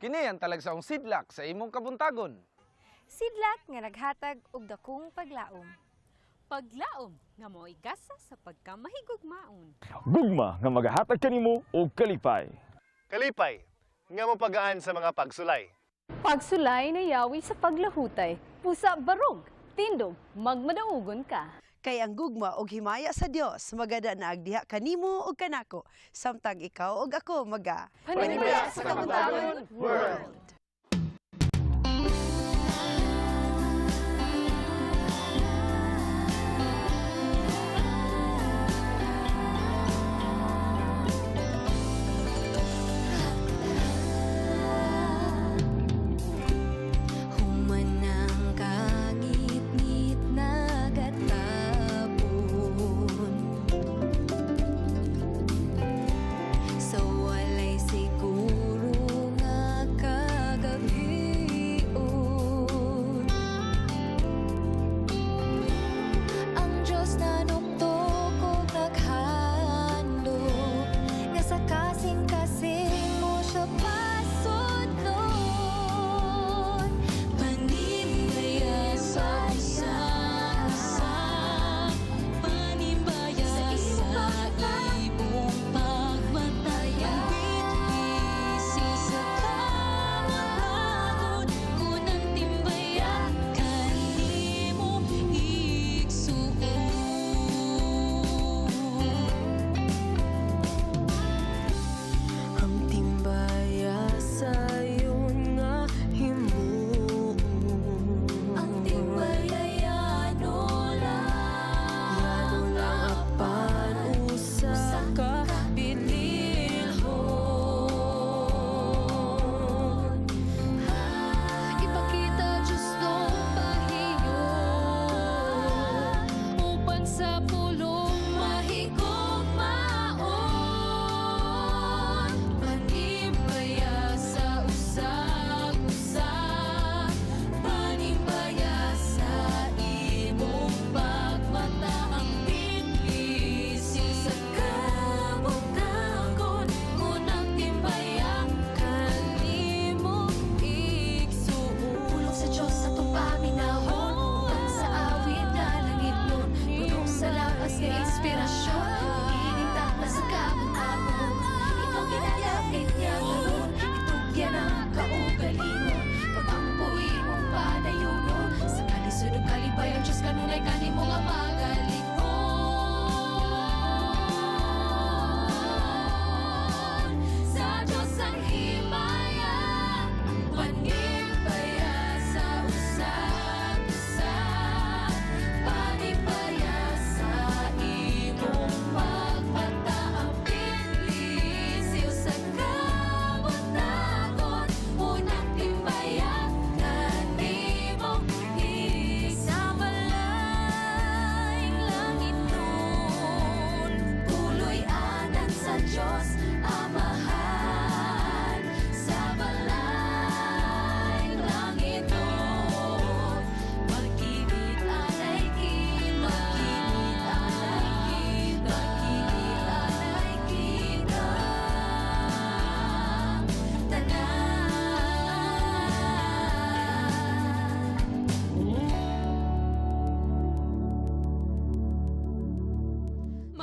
Kini ang talagsaong sidlak sa imong kabuntagon. Sidlak nga naghatag og dakong paglaom. Paglaom nga mo'y gasa sa pagkamahigugmaon. Gugma nga magahatag kanimo og kalipay. Kalipay, nga mopagaan sa mga pagsulay. Pagsulay na yawi sa paglahutay, pusa barog, tindog, magmadaugon ka. Kay ang gugma og himaya sa Dios magada na agdiha kanimo ug kanako samtang ikaw ug ako maga Panimaya sa Kabuntagon World. Humanang kangitngit nagatapon sa walay siguro nga kagabion. Ang Diyos nanuktok og naghandom nga sa kasing-kasing mo siya pasudlon. Panimbaya sa isa, panimbaya sa imong pagmataya. Bitbisi sa kabuntagon, unang timbaya kanimo igsuon. Ang timbaya sayon nga himuon. Ang timbaya yano lang, yano lang apan usa ka bililhon. Ipakita Diyos nung pahiyon upan sa pulong mahigugmaon. Panimbaya sa usag-usa, panimbaya sa imong pagmata. Ang bitbisi sa kabuntagon, unang timbaya kanimo igsuon. Pulong sa Diyos atong paminawon, uban sa awit nga langitnon, puno sa lakas nga inspirasyon, ining takna sa kabuntagon. Ikaw ginalapit niya karon, itugyan ang kaugalingon, pag-ampo imong padayunon, sa kalisod ug kalipayon Diyos kanunay kanimo nga magalikon. Sa Diyos ang himaya, panimbaya sa usag-usa, panimbaya sa imong pagmata. Ang bitbisi sa kabuntagon, unang timbaya kanimo sa balayng langitnon. Puloy-anan sa Diyos Amahan, sa balayng langitnon. Magkibit anay kita, magkibit anay kita, magkibit anay kita tanan.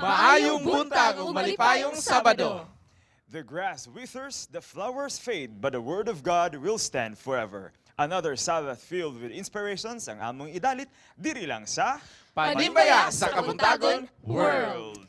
Maayong buntag ug malipayong Sabado. The grass withers, the flowers fade, but the word of God will stand forever. Another Sabbath filled with inspirations ang among idalit diri lang sa Panimbaya sa Kabuntagon World.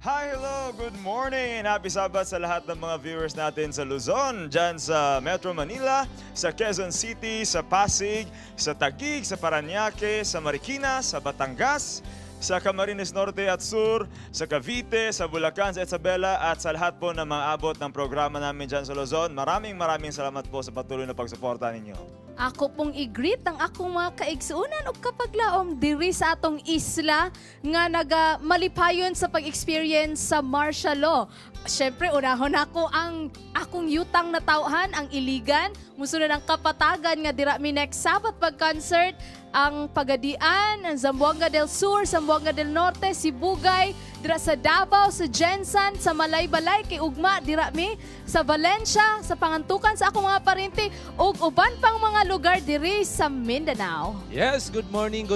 Hi, hello, good morning, and happy Sabbath sa lahat ng mga viewers natin sa Luzon, dyan sa Metro Manila, sa Quezon City, sa Pasig, sa Taguig, sa Paranaque, sa Marikina, sa Batangas, sa Camarines Norte at Sur, sa Cavite, sa Bulacan, sa Isabela, at sa lahat po ng mga abot ng programa namin dyan sa Luzon. Maraming maraming salamat po sa patuloy na pagsuporta ninyo. Ako pong i-greet ang akong mga kaigsuunan ug kapaglaom diri sa atong isla nga naga malipayon sa pag-experience sa martial law. Syempre, unahon ako ang akong yutang na tawhan, ang Iligan, musunod ang Kapatagan nga dira mi next Sabbath pag-concert. ang Pagadian, ang Zamboanga del Sur, Zamboanga del Norte, Sibugay, dira sa Davao, sa GenSan, sa Malaybalay, kay ugma dira mi, sa Valencia, sa Pangantukan sa akong mga parinti ug uban pang mga lugar diri sa Mindanao. Yes, good morning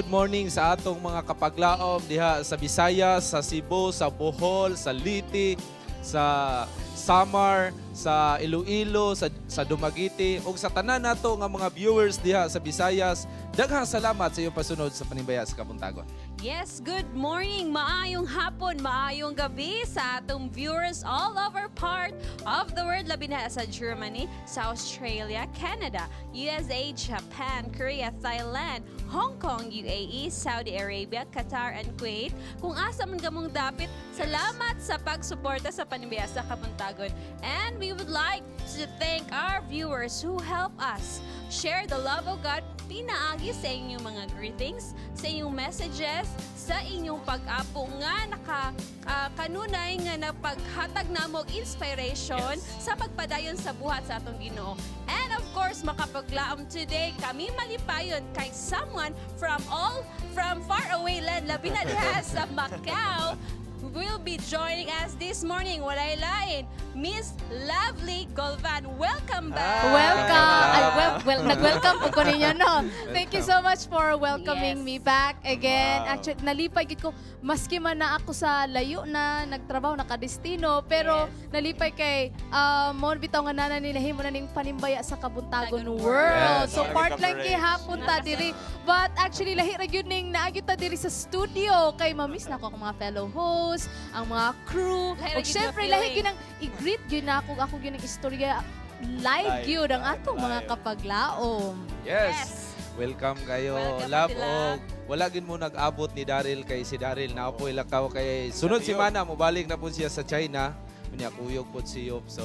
sa atong mga kapaglaom diha sa Visayas, sa Cebu, sa Bohol, sa Leyte, sa Samar, sa Iloilo, sa Dumaguete ug sa tanan nato nga mga viewers diha sa Visayas. Daghang salamat sa iyong pasunod sa Panimbaya sa Kabuntagon. Yes, good morning, maayong hapon, maayong gabi sa atong viewers all over part of the world, labi na sa Germany, sa Australia, Canada, USA, Japan, Korea, Thailand, Hong Kong, UAE, Saudi Arabia, Qatar, and Kuwait. Kung asa man kamong dapit, salamat sa pagsuporta sa Panimbaya sa Kabuntagon. And we would like to thank our viewers who help us share the love of God pinaagi sa inyong mga greetings, sa inyong messages, sa inyong pag-apo nga naka kanunay nga napaghatag namo og inspiration sa pagpadayon sa buhat sa atong Ginoo. And of course, makapaglaom today kami malipayon kay someone from far away land, labi na diha sa Macau, will be joining us this morning. Walay lain, Miss Lovely Golvan. Welcome back. Welcome. Ay, well, nag-welcome po ko ninyo, no? Thank you so much for welcoming me back again. Wow. Actually, nalipay gid ko, maski man na ako sa layo na nagtrabaho, nakadestino, pero nalipay kay mo bitaw nga nana nila himo na ning Panimbaya sa Kabuntagon Tagon World. Yes. So part lang Coverage. gihapon ta diri. But actually lahi ra gyud ning naa gyud ta diri sa studio kay ma-miss na ako akong mga fellow hosts, ang mga crew. Lahi ra Ug gyud syempre nga lahi feeling. gyud ang i-greet gyud na ako ako gyud ang istorya live Live, gyud ang live, atong mga live. kapaglaom. Yes. Welcome kayo. Welcome, Love Ate Love. og wala gin mo nag-abot ni Daryl kay si Daryl naapoy lakaw kay sunod Sa semana mobalik na po siya sa China. Unya kuyog po si Yop. So,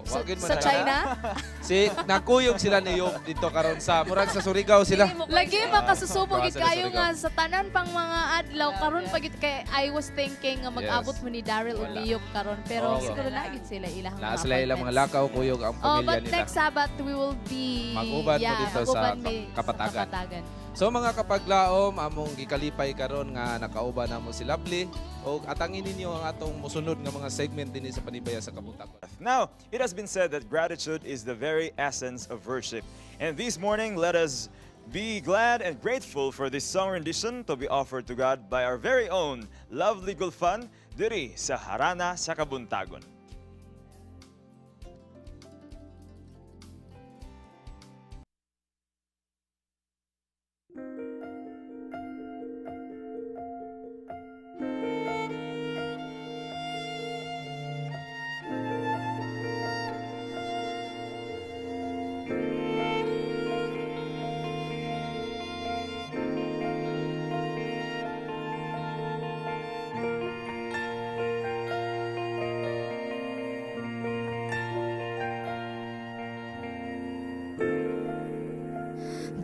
Sa, wa gin mo sa China? Si nakuyog sila ni Yop dito karon sa murag sa Surigao sila. Dili mo Lagi makasusubo gid Sa kayo Surigao. nga sa tanan pang mga adlaw karon pag kay I was thinking nga mag-abot mo ni Daryl ug Wala. ni Yop karon pero Oo. siguro na gid sila ilang Naa sila ilang mga lakaw kuyog ang Oh, pamilya but nila. next Sabbath we will be Mag-uban mo yeah, dito sa mag-uban mi Kapatagan. Sa Kapatagan. So mga kapaglaom, among gikalipay karon nga nakauban namo si Lovely og atangin ninyo ang atong mosunod nga mga segment dinhi sa Panibaya sa Kabuntagon. Now, it has been said that gratitude is the very essence of worship. And this morning, let us be glad and grateful for this song rendition to be offered to God by our very own Lovely Gulfan diri sa Harana sa Kabuntagon.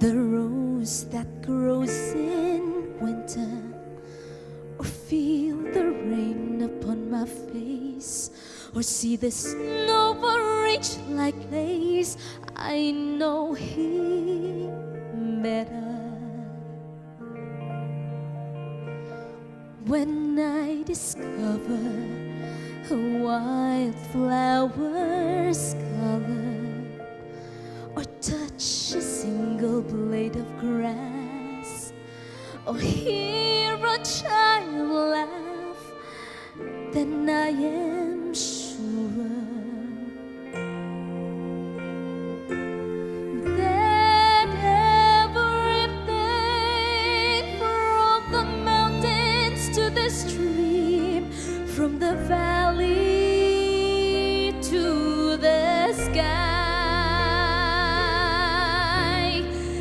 The rose that grows in winter, or feel the rain upon my face, or see the snow arranged like lace. I know him better when I discover a wild flower's color or touch a single blade of grass, or hear a child laugh, then I am sure that everything from the mountains to the stream, from the valley to the sky,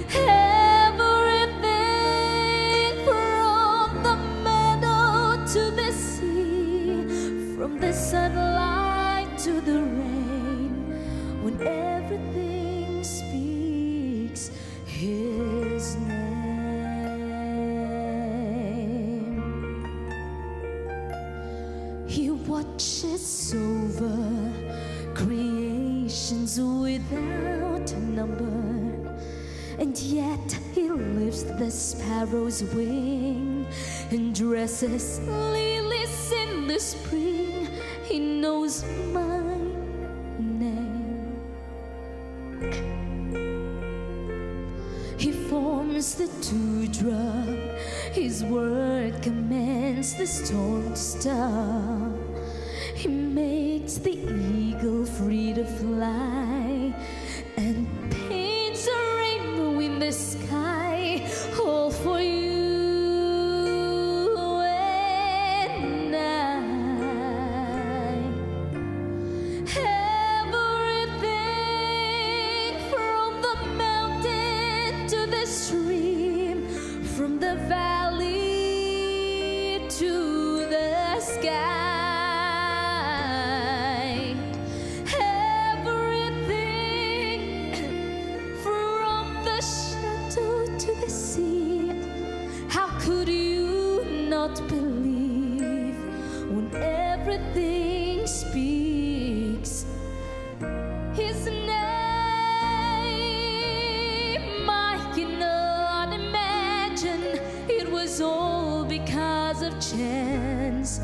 everything from the meadow to the sea, from the sunlight to the rain, when everything speaks His name. He watches over creations without number. And yet he lifts the sparrow's wing and dresses lilies in the spring. He knows my name. He forms the dewdrop. His word commands the storm to stop. He makes the eagle free to fly and paints a rainbow in the sky, all for you and I. Everything from the mountain to the stream, from the valley to the sky. Everything from the shadow to the sea. How could you not believe when everything speaks his name? I cannot imagine it was all because of chance.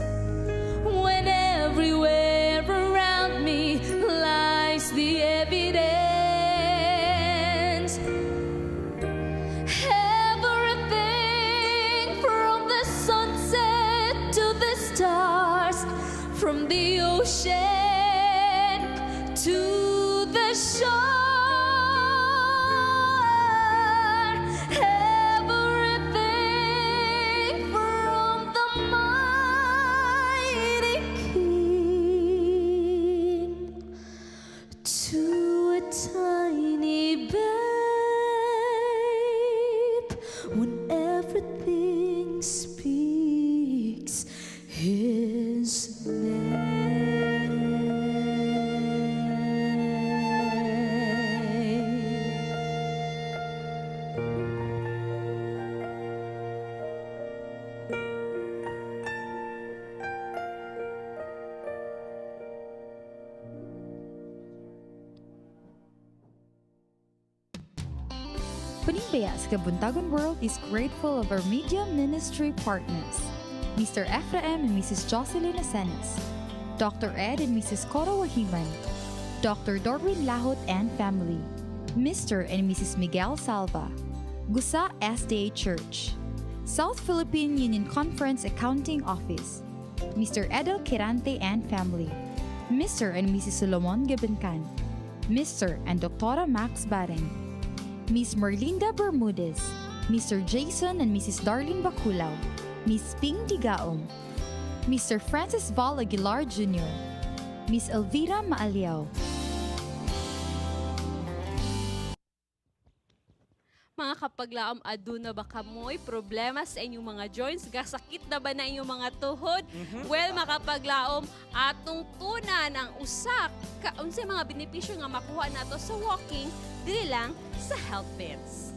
When everywhere around me lies the evidence. Everything from the sunset to the stars, from the ocean to the shore. Everything from the mighty King to a tiny babe when everything speaks his name. Puning Baya sa Kabuntagon World is grateful of our media ministry partners, Mr. Ephraim and Mrs. Jocelyn Asenas, Dr. Ed and Mrs. Cora Wahiman, Dr. Dorwin Lahot and family, Mr. and Mrs. Miguel Salva, Gusa SDA Church, South Philippine Union Conference Accounting Office, Mr. Edel Quirante and family, Mr. and Mrs. Solomon Gabencan, Mr. and Dr. Max Baren, Miss Merlinda Bermudez, Mr. Jason and Mrs. Darlene Baculao, Miss Ping Digaong, Mr. Francis Val Aguilar Jr., Miss Elvira Maaliao. Mga kapaglaom, aduna ba kamoy problema sa inyong mga joints? Gasakit na ba na inyong mga tuhod? Well, makapaglaom, atong tunan ang usak ka unsay mga benepisyo nga makuha nato sa walking dili lang sa Health Bits.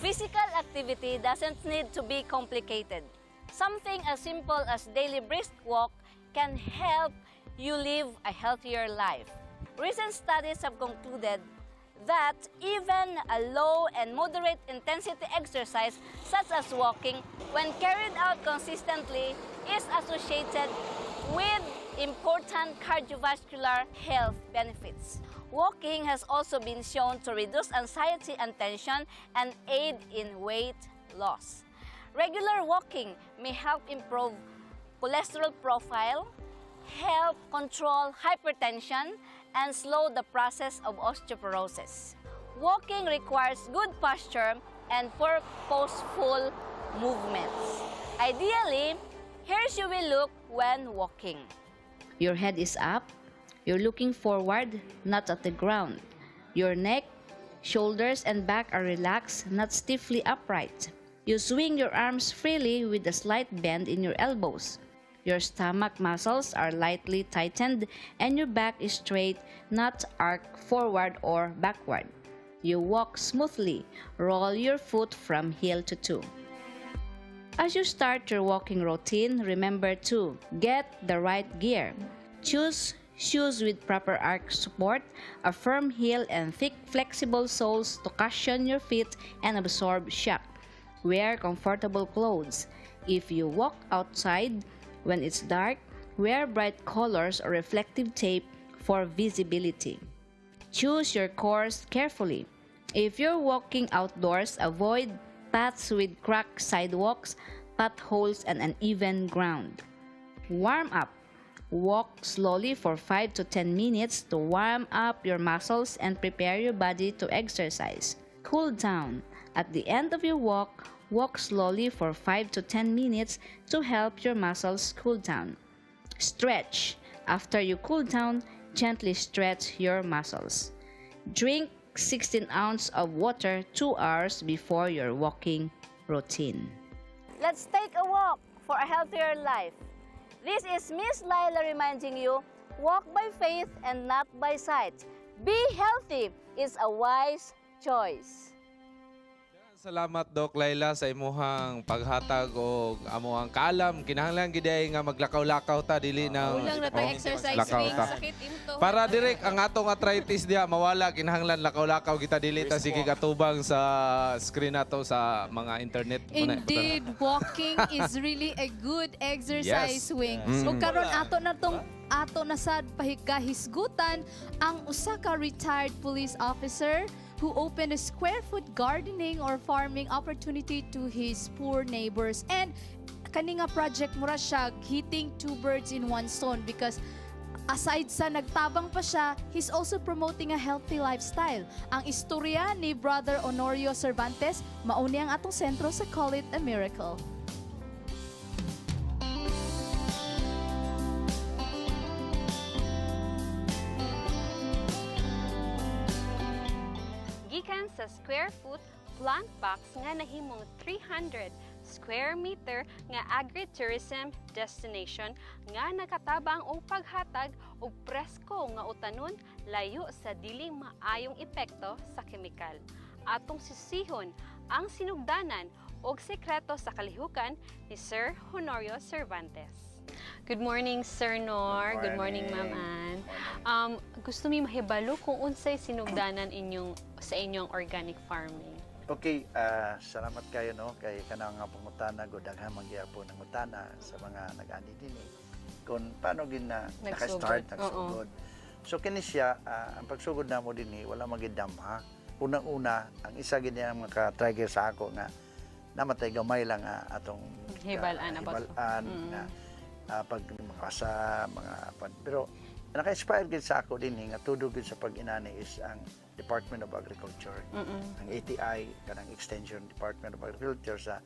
Physical activity doesn't need to be complicated. Something as simple as daily brisk walk can help you live a healthier life. Recent studies have concluded that even a low and moderate intensity exercise such as walking, when carried out consistently, is associated with important cardiovascular health benefits. Walking has also been shown to reduce anxiety and tension and aid in weight loss. Regular walking may help improve cholesterol profile, help control hypertension, and slow the process of osteoporosis. Walking requires good posture and purposeful movements. Ideally, here's you will look when walking. Your head is up, you're looking forward, not at the ground. Your neck, shoulders, and back are relaxed, not stiffly upright. You swing your arms freely with a slight bend in your elbows. Your stomach muscles are lightly tightened and your back is straight, not arched forward or backward. You walk smoothly. Roll your foot from heel to toe. As you start your walking routine, remember to get the right gear. Choose shoes with proper arch support, a firm heel, and thick, flexible soles to cushion your feet and absorb shock. Wear comfortable clothes. If you walk outside when it's dark, wear bright colors or reflective tape for visibility. Choose your course carefully. If you're walking outdoors, avoid paths with cracked sidewalks, potholes, and uneven ground. Warm up. Walk slowly for 5 to 10 minutes to warm up your muscles and prepare your body to exercise. Cool down. At the end of your walk, walk slowly for 5 to 10 minutes to help your muscles cool down. Stretch. After you cool down, gently stretch your muscles. Drink 16 ounces of water 2 hours before your walking routine. Let's take a walk for a healthier life. This is Miss Lila reminding you, walk by faith and not by sight. Be healthy is a wise choice. Salamat, Doc Laila, sa imuhang paghatag og amuang kaalam. Kinahanglan gid ay nga maglakaw-lakaw ta, dili na Kulang na tayo Oh, exercise lakaw ring. ta. Sakit imto. Para direk ang atong arthritis diha mawala, kinahanglan lakaw-lakaw kita, dili ta sige katubang sa screen nato sa mga internet. Muna. Indeed, walking is really a good exercise, Wing. Yes. Ug karon ato na tong ato na sad pahigahisgutan ang usa ka retired police officer who opened a square foot gardening or farming opportunity to his poor neighbors. And kani nga project, mura siya hitting two birds in one stone because aside sa nagtabang pa siya, he's also promoting a healthy lifestyle. Ang istorya ni Brother Honorio Cervantes, mauni ang atong sentro sa Call It a Miracle. Gikan sa square foot plant box nga nahimong 300 square meter nga agritourism destination nga nakatabang og paghatag og presko nga utanon layo sa dili maayong epekto sa kemikal. Atong sisihon ang sinugdanan og sekreto sa kalihukan ni Sir Honorio Cervantes. Good morning, Sir Nor. Good morning, Ma'am Ann. Gusto mi mahibalo kung unsay sinugdanan inyong sa inyong organic farming. Okay, salamat kayo, no, kay kanang nga pangutana gud, daghan man gyapon ng utana sa mga nag-ani dinhi kung paano gin na Nagsugod. naka-start nagsugod. So kini siya, ang pagsugod namo dinhi wala man gid damha. Unang-una, ang isa gid ang maka-trigger sa ako nga namatay gamay lang nga atong Hibal-an about- hibal-an nga pag makasa mga pero naka-inspire gid sa ako dinhi nga tudog gid sa pag-inani is ang Department of Agriculture, ang ATI, kanang Extension Department of Agriculture sa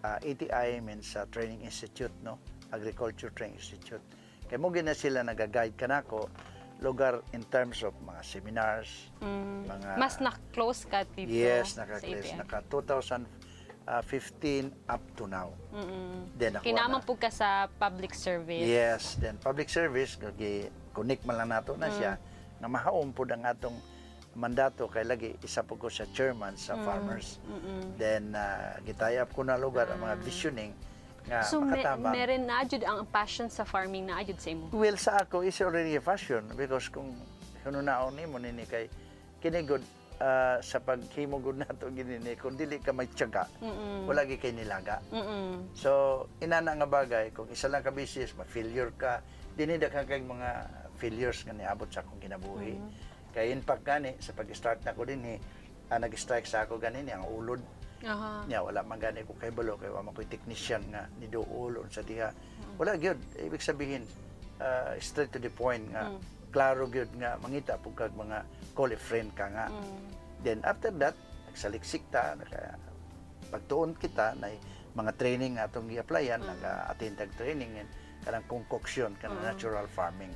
ATI means sa Training Institute, no, Agriculture Training Institute. Kay mo gina sila nagaguide kanako lugar in terms of mga seminars, mga Mas na-close ka dito Yes, sa naka-close. ATI. Naka 2015 up to now. Then nakuha Kinamang na. po ka sa public service. Yes, then public service kay connect man lang nato na siya nga mahaom pud ang atong mandato kay lagi isa po ko sa chairman sa farmers. Then gitay up ko na lugar ang mga visioning nga So makatabang. meron na jud ang passion sa farming na jud sa imo. Well, sa ako is already a fashion because kung hununaon nimo nini kay kini gud, sa paghimo gud nato ginini kung dili ka may tiyaga, wala gyud kay nilaga. So inana nga bagay, kung isa lang ka business, ma-failure ka, dinhi daghan kay mga failures nga niabot sa akong kinabuhi. Kay in fact gani sa pag-start nako dinhi, nag-strike sa ako gani ang ulod. Nya wala man gani ko kabalo kay wa man koy technician nga niduol unsa diha. Wala gyud, ibig sabihin, straight to the point nga klaro gyud nga mangita pud kag mga call a friend ka nga. Then after that, nagsaliksik ta, naka, pagtuon kita na mga training nga atong gi-applyan, naka-attend tag training and kanang concoction kanang natural farming.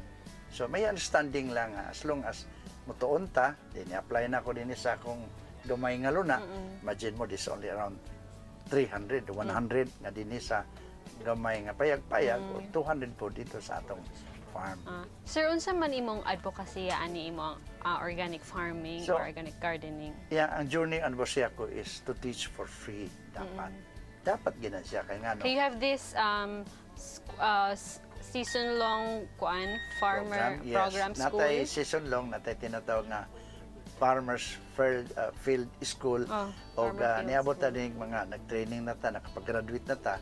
So may understanding lang nga as long as mutuon ta, then i-apply na ko dinhi sa akong gamay nga luna. Imagine mo, this only around 300, 100 nga dinhi sa gamay nga payag-payag or 200 po dito sa atong farm. Sir, unsa man imong advocacy ani imong organic farming So, or organic gardening? Yeah, ang journey advocacy ko is to teach for free dapat. Dapat gina siya kay ngano. Kay you have this season-long kuan farmer Yes. program school. Natay season long, natay tinatawag nga Farmers Field School. Oh, Og Farmer Field niabot ta School. din mga nag-training na ta, nakapag-graduate na ta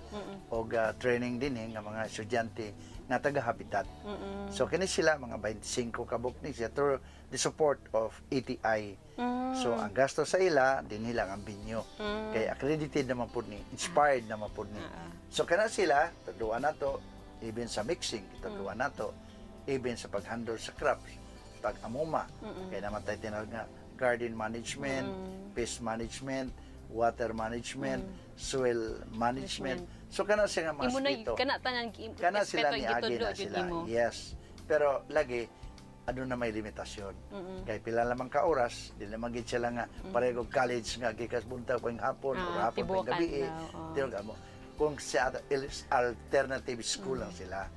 og training din eh, nga mga estudyante nga taga Habitat. So kini sila mga 25 ka buok ni siya through the support of ATI. So ang gasto sa ila dinhi lang ang venue. Kay accredited naman pud ni, inspired naman pud ni. So kana sila tudluan nato even sa mixing, tudluan nato even sa pag-handle sa crops, pag-amuma. Kay naman tayo tinawag nga garden management, pest management, water management, soil management. So kana siya nga mga Imo na aspeto. kana tanan Kana sila espeto ni agi gitudlo na jud sila. nimo. Yes. Pero lagi ano na may limitasyon. Kay pila lamang ka oras, di naman gid sila nga pareho college nga gikas buntag pang hapon or Ah, hapon pang tibuok gabi. Eh. adlaw, oo. Tinuod mo. Kung sa alternative school lang sila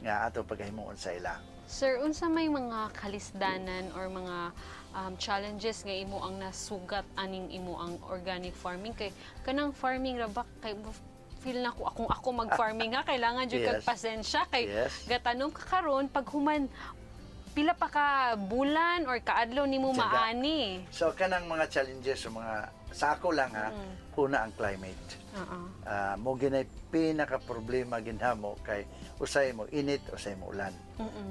nga ato paghimuon sa ila. Sir, unsa may mga kalisdanan or mga challenges nga imo ang nasugat aning imo ang organic farming kay kanang farming ra ba kay feel na ko akong ako mag-farming ha, kailangan jud kag pasensya kay gatanom ka karon, pag human pila pa ka bulan or kaadlaw nimo Tiyaga. maani. So kanang mga challenges sa mga sa ako lang ha, una ang climate. Ah, mo ginay pinaka problema ginhamo kay usay mo init, usay mo ulan.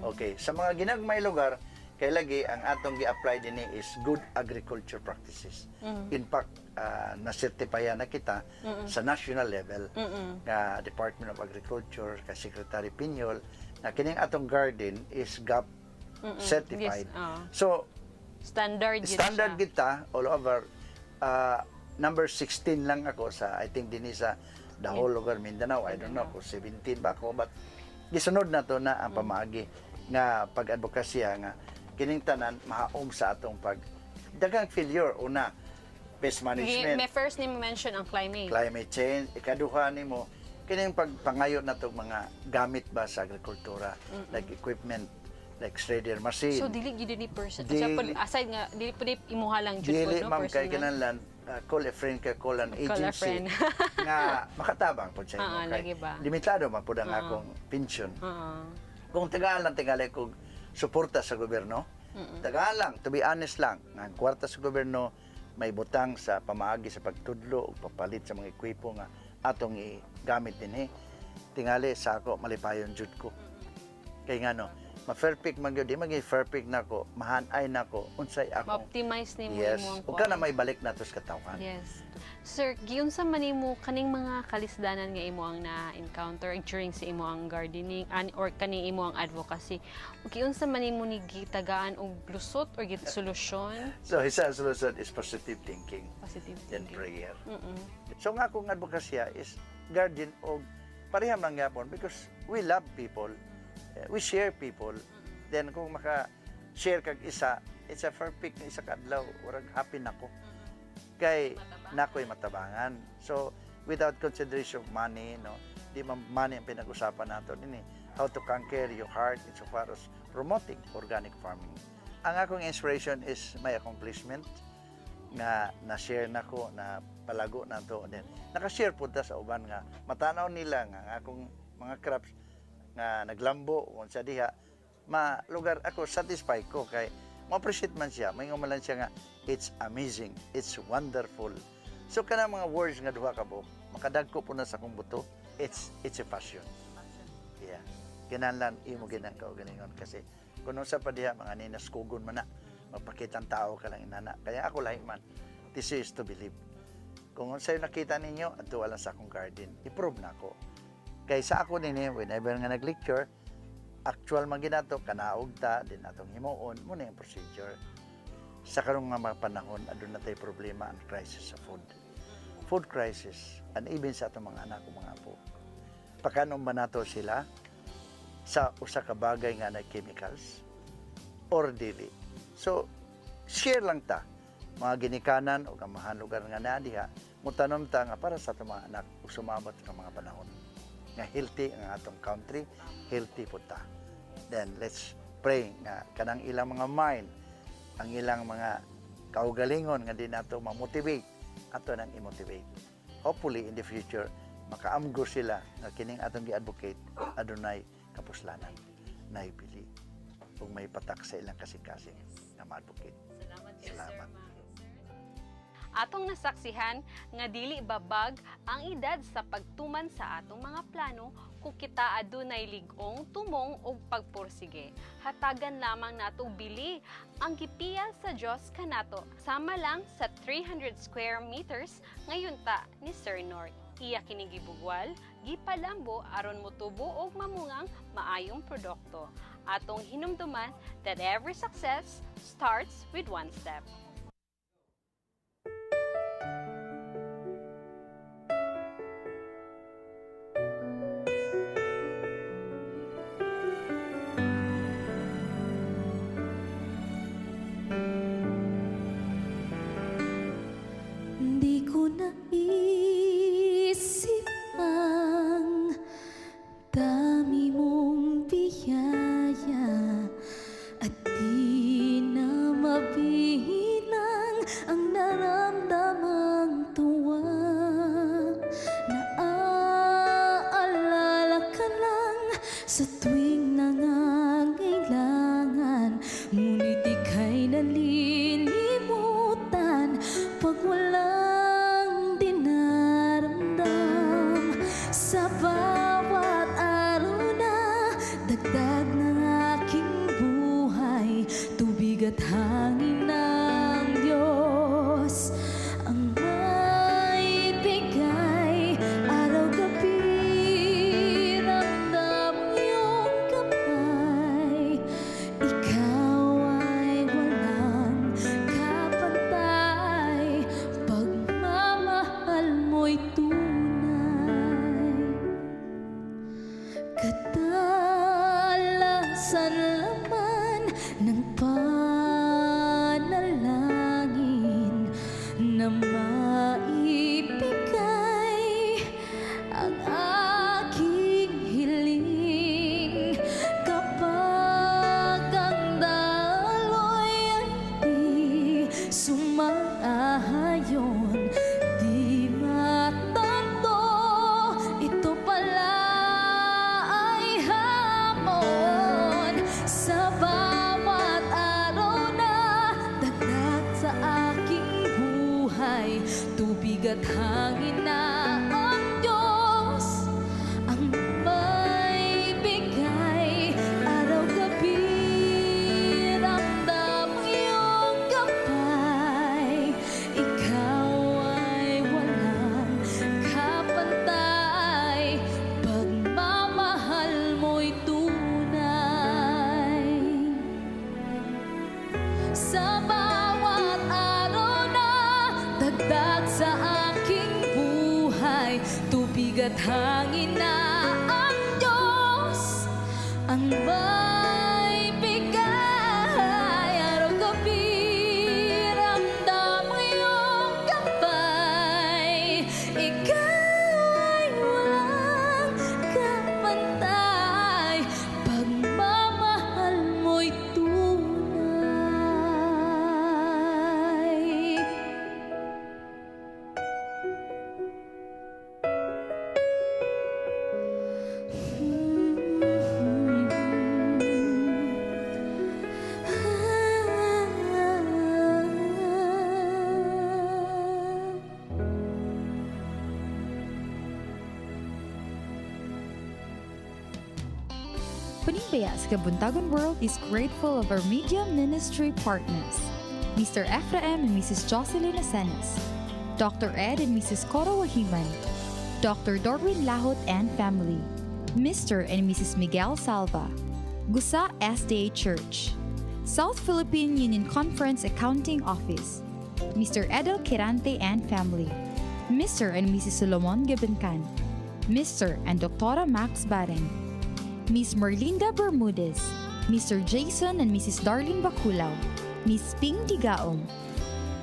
Okay, sa mga ginagmay lugar kay lagi ang atong gi-apply dinhi is good agriculture practices. In fact, na-certify na kita sa national level nga Department of Agriculture kay Secretary Piñol na kining atong garden is GAP certified. Yes, oo. So Standard yun standard siya. kita all over. Number 16 lang ako sa, I think, dinhi sa the whole lugar Mindanao. I don't know kung 17 ba ako, but gisunod na to na ang pamaagi nga pag-advokasya nga kining tanan mahaom sa atong pag daghang failure. Una, pest management. May first nimo mention ang climate. Climate change. Ikaduha nimo kining pagpangayo na tong mga gamit ba sa agrikultura, like equipment like shredder machine. So dili gyud ni person. Aside nga dili pud imuha lang jud Dili, pud, no, ma'am, kay personal. kinahanglan call a friend ka, call an Call a agency friend. nga makatabang po sa imo. Ah, Kay lagi ba? limitado man pud ang akong pension. Kung tagaan lang tingali kog suporta sa gobyerno, tagaan lang, to be honest lang, nga ang kwarta sa gobyerno may butang sa pamaagi sa pagtudlo o papalit sa mga ekwipo nga atong igamit dinhi. Tingali sa ako malipayon jud ko. Kay ngano, ma-perfect man gyud, di maging perfect nako, mahanay nako unsay akong Ma-optimize nimo Yes. imong Ug kana may balik nato sa katawhan. Yes. Sir, giunsa man nimo kaning mga kalisdanan nga imo ang na-encounter during sa imo ang gardening or kaning imo ang advocacy? Giunsa man nimo ni gitagaan og lusot or git solusyon? So isa ang solution is positive thinking Positive and thinking. prayer. So nga akong advokasya is garden og pareham lang gyapon because we love people. Eh, we share people. Then kung maka share kag isa, it's a perfect nga isa ka adlaw, urag happy nako. Kay nakoy matabangan. So without consideration of money, no, di man money ang pinag-usapan nato dinhi. How to conquer your heart insofar as promoting organic farming. Ang akong inspiration is my accomplishment nga na-share nako na palago na to, then naka-share pud ta sa uban nga matanaw nila nga ang akong mga crops nga naglambo unsa diha ma lugar ako satisfied ko kay mo-appreciate man siya, maingon man lang siya nga it's amazing, it's wonderful. So kana mga words nga duha ka buok makadagko po na sa akong buto. It's a passion, yeah. Kinahanglan imo ginang kaugalingon kasi kung unsa pa diha mga ninaskugon man na magpakitang tao ka lang inana. Kaya ako lahi man, this is to believe. Kung unsay nakita ninyo adto lang sa akong garden, i-prove na ako. Kay sa ako nini, whenever nga nag-lecture, actual man ginato kanaog ta din atong himuon mo na yung procedure. Sa karong nga mga panahon aduna tay problema, ang crisis sa food, food crisis, and even sa atong mga anak o mga apo, pakanon ba nato sila sa usa ka bagay nga na chemicals or dili? So share lang ta mga ginikanan o amahan lugar nga naa diha, mutanom ta nga para sa atong mga anak ug sumabot nga mga panahon nga healthy ang atong country, healthy pud ta. Then let's pray nga kanang ilang mga mind, ang ilang mga kaugalingon nga di nato ma-motivate, ato nang i-motivate. Hopefully in the future makaamgo sila nga kining atong gi-advocate adunay kapuslanan, naibili ug may patak sa ilang kasing-kasing nga ma-advocate. Salamat. Salamat. Atong nasaksihan nga dili babag ang edad sa pagtuman sa atong mga plano kung kita adunay lig-ong tumong og pagpursige. Hatagan lamang nato og bili ang gipiyal sa Dios kanato sama lang sa 300 square meters ngayon ta ni Sir Nort. Iya kini gibugwal, gipalambo aron motubo og mamungang maayong produkto. Atong hinumduman that every success starts with one step. Di ko naisip ang dami mong biyaya at di na mabilang ang naramdamang tuwa. Naaalala ka lang sa tuwing nangangailangan, ngunit ika'y nalilimutan pag walang dinaramdam. Sa bawat araw na dagdag ng aking buhay, tubig at hangin ng Diyos ang may bigay. Araw-gabi ramdam ang iyong kamay. Ikaw ay walang kapantay, pagmamahal mo'y tunay. Kadalasan laman ng panalangin na maibigay ang aking hiling. Kapag ang daloy ay di sumaayon, di matanto, ito pala ay hamon. Sa bawat araw na dagdag sa aking buhay, tubig at hangin na ang Diyos ang may bigay. Araw-gabi ramdam ang iyong gabay. Ikaw ay walang kapantay, pagmamahal mo'y tunay. Sa bawat araw na dagdag sa aking buhay, tubig at hangin na ang Diyos ang may bigay. Araw-gabi ramdam ang iyong gabay. Ikaw ay walang kapantay, pagmamahal mo'y tunay. Panimbaya sa Kabuntagon World is grateful of our media ministry partners, Mr. Ephraim and Mrs. Jocelyn Asenas, Dr. Ed and Mrs. Cora Wahiman, Dr. Dorwin Lahot and family, Mr. and Mrs. Miguel Salva, Gusa SDA Church, South Philippine Union Conference Accounting Office, Mr. Edel Kirante and family, Mr. and Mrs. Solomon Gabencan, Mr. and Dr. Max Baren, Miss Merlinda Bermudez, Mr. Jason and Mrs. Darlene Baculao, Miss Ping Digaong,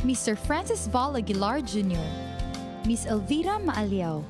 Mr. Francis Val Aguilar Jr., Miss Elvira Maaliao.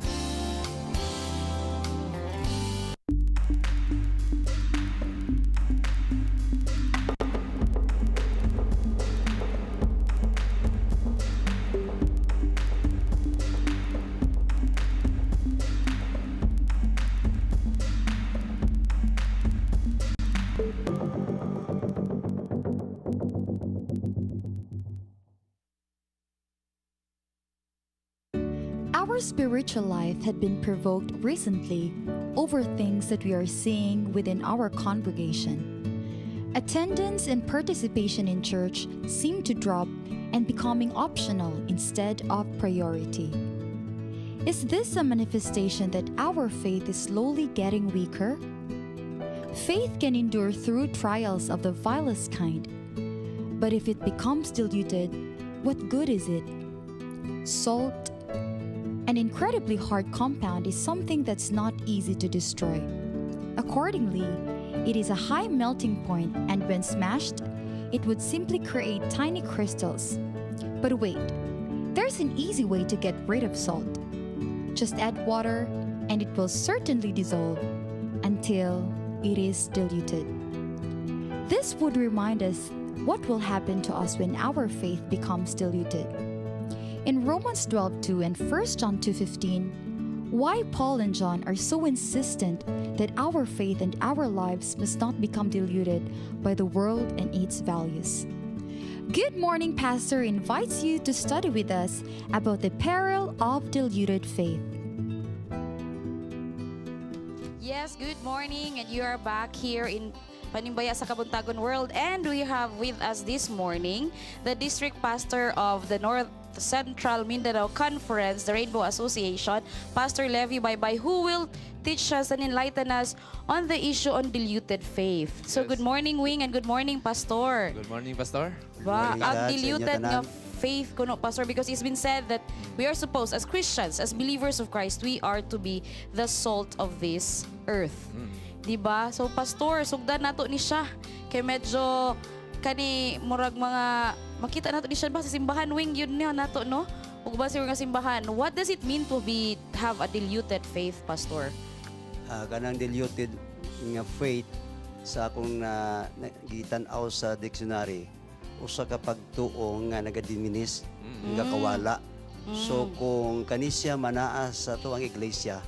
Our spiritual life had been provoked recently over things that we are seeing within our congregation. Attendance and participation in church seem to drop and becoming optional instead of priority. Is this a manifestation that our faith is slowly getting weaker? Faith can endure through trials of the vilest kind, but if it becomes diluted, what good is it? Salt, an incredibly hard compound, is something that's not easy to destroy. Accordingly, it is a high melting point, and when smashed, it would simply create tiny crystals. But wait, there's an easy way to get rid of salt. Just add water, and it will certainly dissolve until it is diluted. This would remind us what will happen to us when our faith becomes diluted. In Romans 12:2 and 1 John 2:15, why Paul and John are so insistent that our faith and our lives must not become diluted by the world and its values. Good Morning Pastor invites you to study with us about the peril of diluted faith. Yes, good morning, and you are back here in Panimbaya sa Kabuntagon World, and we have with us this morning the district pastor of the North Central Mindanao Conference, the Rainbow Association, Pastor Levi Baybay, who will teach us and enlighten us on the issue on diluted faith. So good morning, Wing, and good morning, Pastor. Good morning, Pastor. Ba, Morning, ang Dad, sa inyo diluted nga tanan. Faith kuno, Pastor, because it's been said that we are supposed, as Christians, as believers of Christ, we are to be the salt of this earth. 'Di ba? So Pastor, sugdan nato ni siya kay medyo kani murag mga makita nato ni siya ba sa simbahan, Wing, yun niya nato, no? Ug ba siguro nga simbahan, what does it mean to be have a diluted faith, Pastor? Kanang diluted nga faith, sa akong na gitan-aw sa dictionary, usa ka pagtuo nga nagadiminis, nga kawala. So kung kani siya manaa sa atuang iglesia,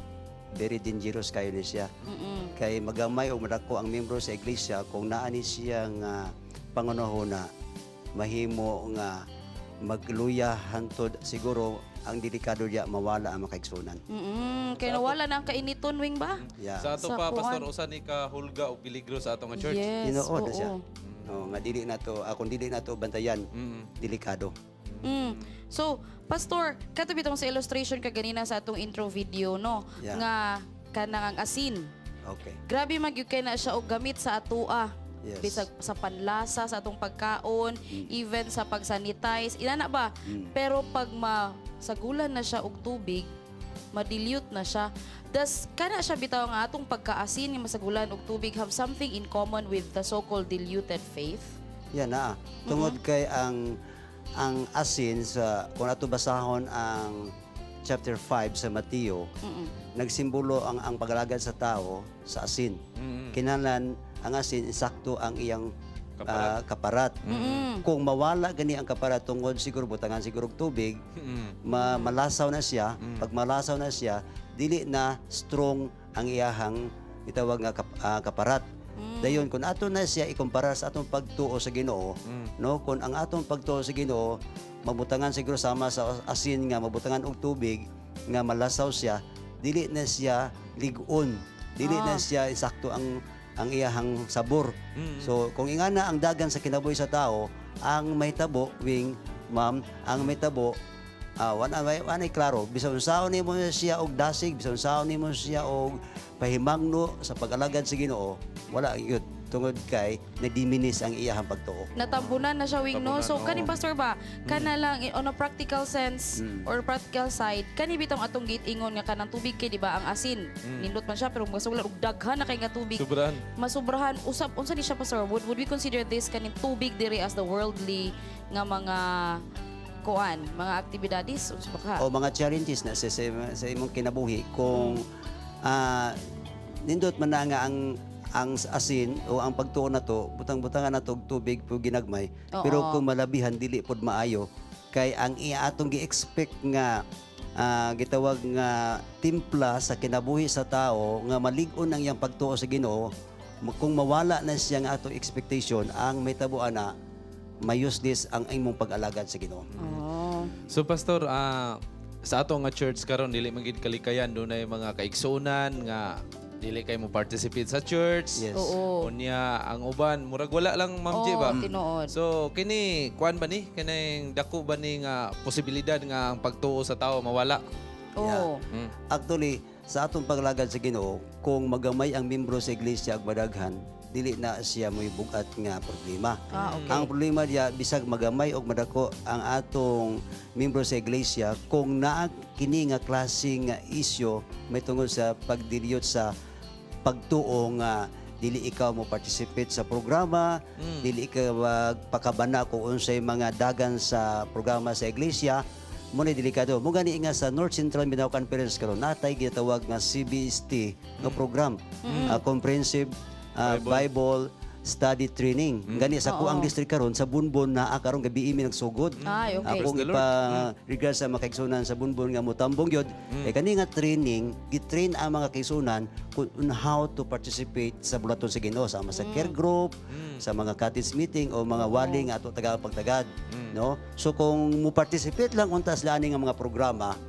very dangerous kayo ni siya. Kay magamay o madako ang membro sa iglesia, kung naa ni siya nga pangunahuna, mahimo nga magluya hantod siguro ang delikado diya, mawala ang makaigsunan. Kay nawala na ang kainiton, Wing, ba? Yeah. Sa ato Sa pa, kuan. Pastor, usa ni ka hulga o peligro sa atong nga church. Yes, Tinuod na oo. siya. No, nga dili na to, akong dili na to bantayan, delikado. So, Pastor, kato bitong sa illustration kaganina sa atong intro video, no? Nga kanang ang asin. Grabe man gyud kay na siya og gamit sa atoa. Bisag sa panlasa sa atong pagkaon, even sa pag-sanitize, inana ba? Pero pag masagulan na siya og tubig, madilute na siya. Does kana siya bitaw nga atong pagkaasin nga masagulan og tubig have something in common with the so-called diluted faith? Yan na. Tungod kay ang asin sa kung ato basahon ang chapter 5 sa Mateo, nagsimbolo ang pagalagad sa tao sa asin. Kinahanglan ang asin insakto ang iyang Kaparat. Kaparat. Kung mawala gani ang kaparat tungod siguro butangan siguro og tubig, malasaw na siya. Pag malasaw na siya, dili na strong ang iyahang itawag nga kaparat. Dayon kung ato na siya ikumpara sa atong pagtuo sa Ginoo, no, kung ang atong pagtuo sa Ginoo mabutangan siguro sama sa asin nga mabutangan og tubig nga malasaw siya, dili na siya lig-on. Dili na siya sakto ang iyahang sabor. So kung ingana ang dagan sa kinabuhi sa tao, ang mahitabo, Wing, ma'am, ang mahitabo, wala wala klaro, bisan unsaon nimo siya og dasig, bisan unsaon nimo siya og pahimangno sa pag-alagad sa Ginoo, wala gyud tungod kay nadiminis ang iyahang pagtuo. Natambunan na siya, Wing, no? Tambunan, So, oo. kani Pastor ba, kana lang, on a practical sense or practical side, kani bitong atong giingon nga kanang tubig kay, di ba, ang asin, nindot man siya, pero masuglan og daghan na kay nga tubig. Sobrahan. Masubrahan, usab, unsa ni siya, Pastor? Would we consider this kaning tubig diri as the worldly nga mga kuan, mga aktibidades? Unsa ba ka? O mga challenges na sa imong kinabuhi kung nindot man na nga ang asin o ang pagtuo na to, butang-butangan na to og tubig po ginagmay, pero kung malabihan dili pod maayo kay ang iya atong gi-expect nga gitawag nga timpla sa kinabuhi sa tao nga malig-on ang iyang pagtuo sa Ginoo, kung mawala na siya nga atong expectation, ang may ana mayuseless ang imong pag-alagad sa Ginoo. Oh. So Pastor, Sa ato nga church karon, dili man gid kalikayan, dunay mga kaigsuonan nga dili kay mo participate sa church. Yes. Oo. Unya ang uban murag wala lang, Ma'am J ba. Oo, tinuod. So kini kuan ba ni, kining dako ba ni nga posibilidad nga ang pagtuo sa tao mawala? Oo. Actually, sa atong paglagad sa Ginoo, kung magamay ang membro sa iglesia ag madaghan, dili na siya mo'y bugat nga problema. Ah, okay. Ang problema diya, bisag magamay og madako ang atong membro sa iglesia, kung naa kini nga klase nga isyu may tungod sa pagdiliyot sa pagtuo nga dili ikaw mo participate sa programa, dili ikaw magpakabana kung unsay mga dagan sa programa sa iglesia, mo ni delikado. Mo gani nga sa North Central Mindanao Conference karon natay gitawag nga CBST nga program, Comprehensive Bible Study Training. Gani sa kuang district karon sa Bunbon naa karon gabi imi nagsugod. Ay, okay. Akong Praise the Lord. ipa regard sa mga kaigsunan sa Bunbon nga motambong gyud. Kay kani nga training, gitrain ang mga kaigsunan kung on how to participate sa bulaton sa Ginoo, sama sa care group, sa mga cottage meeting o mga wali nga ato taga pagtagad, no? So kung mo participate lang unta sila ani nga mga programa,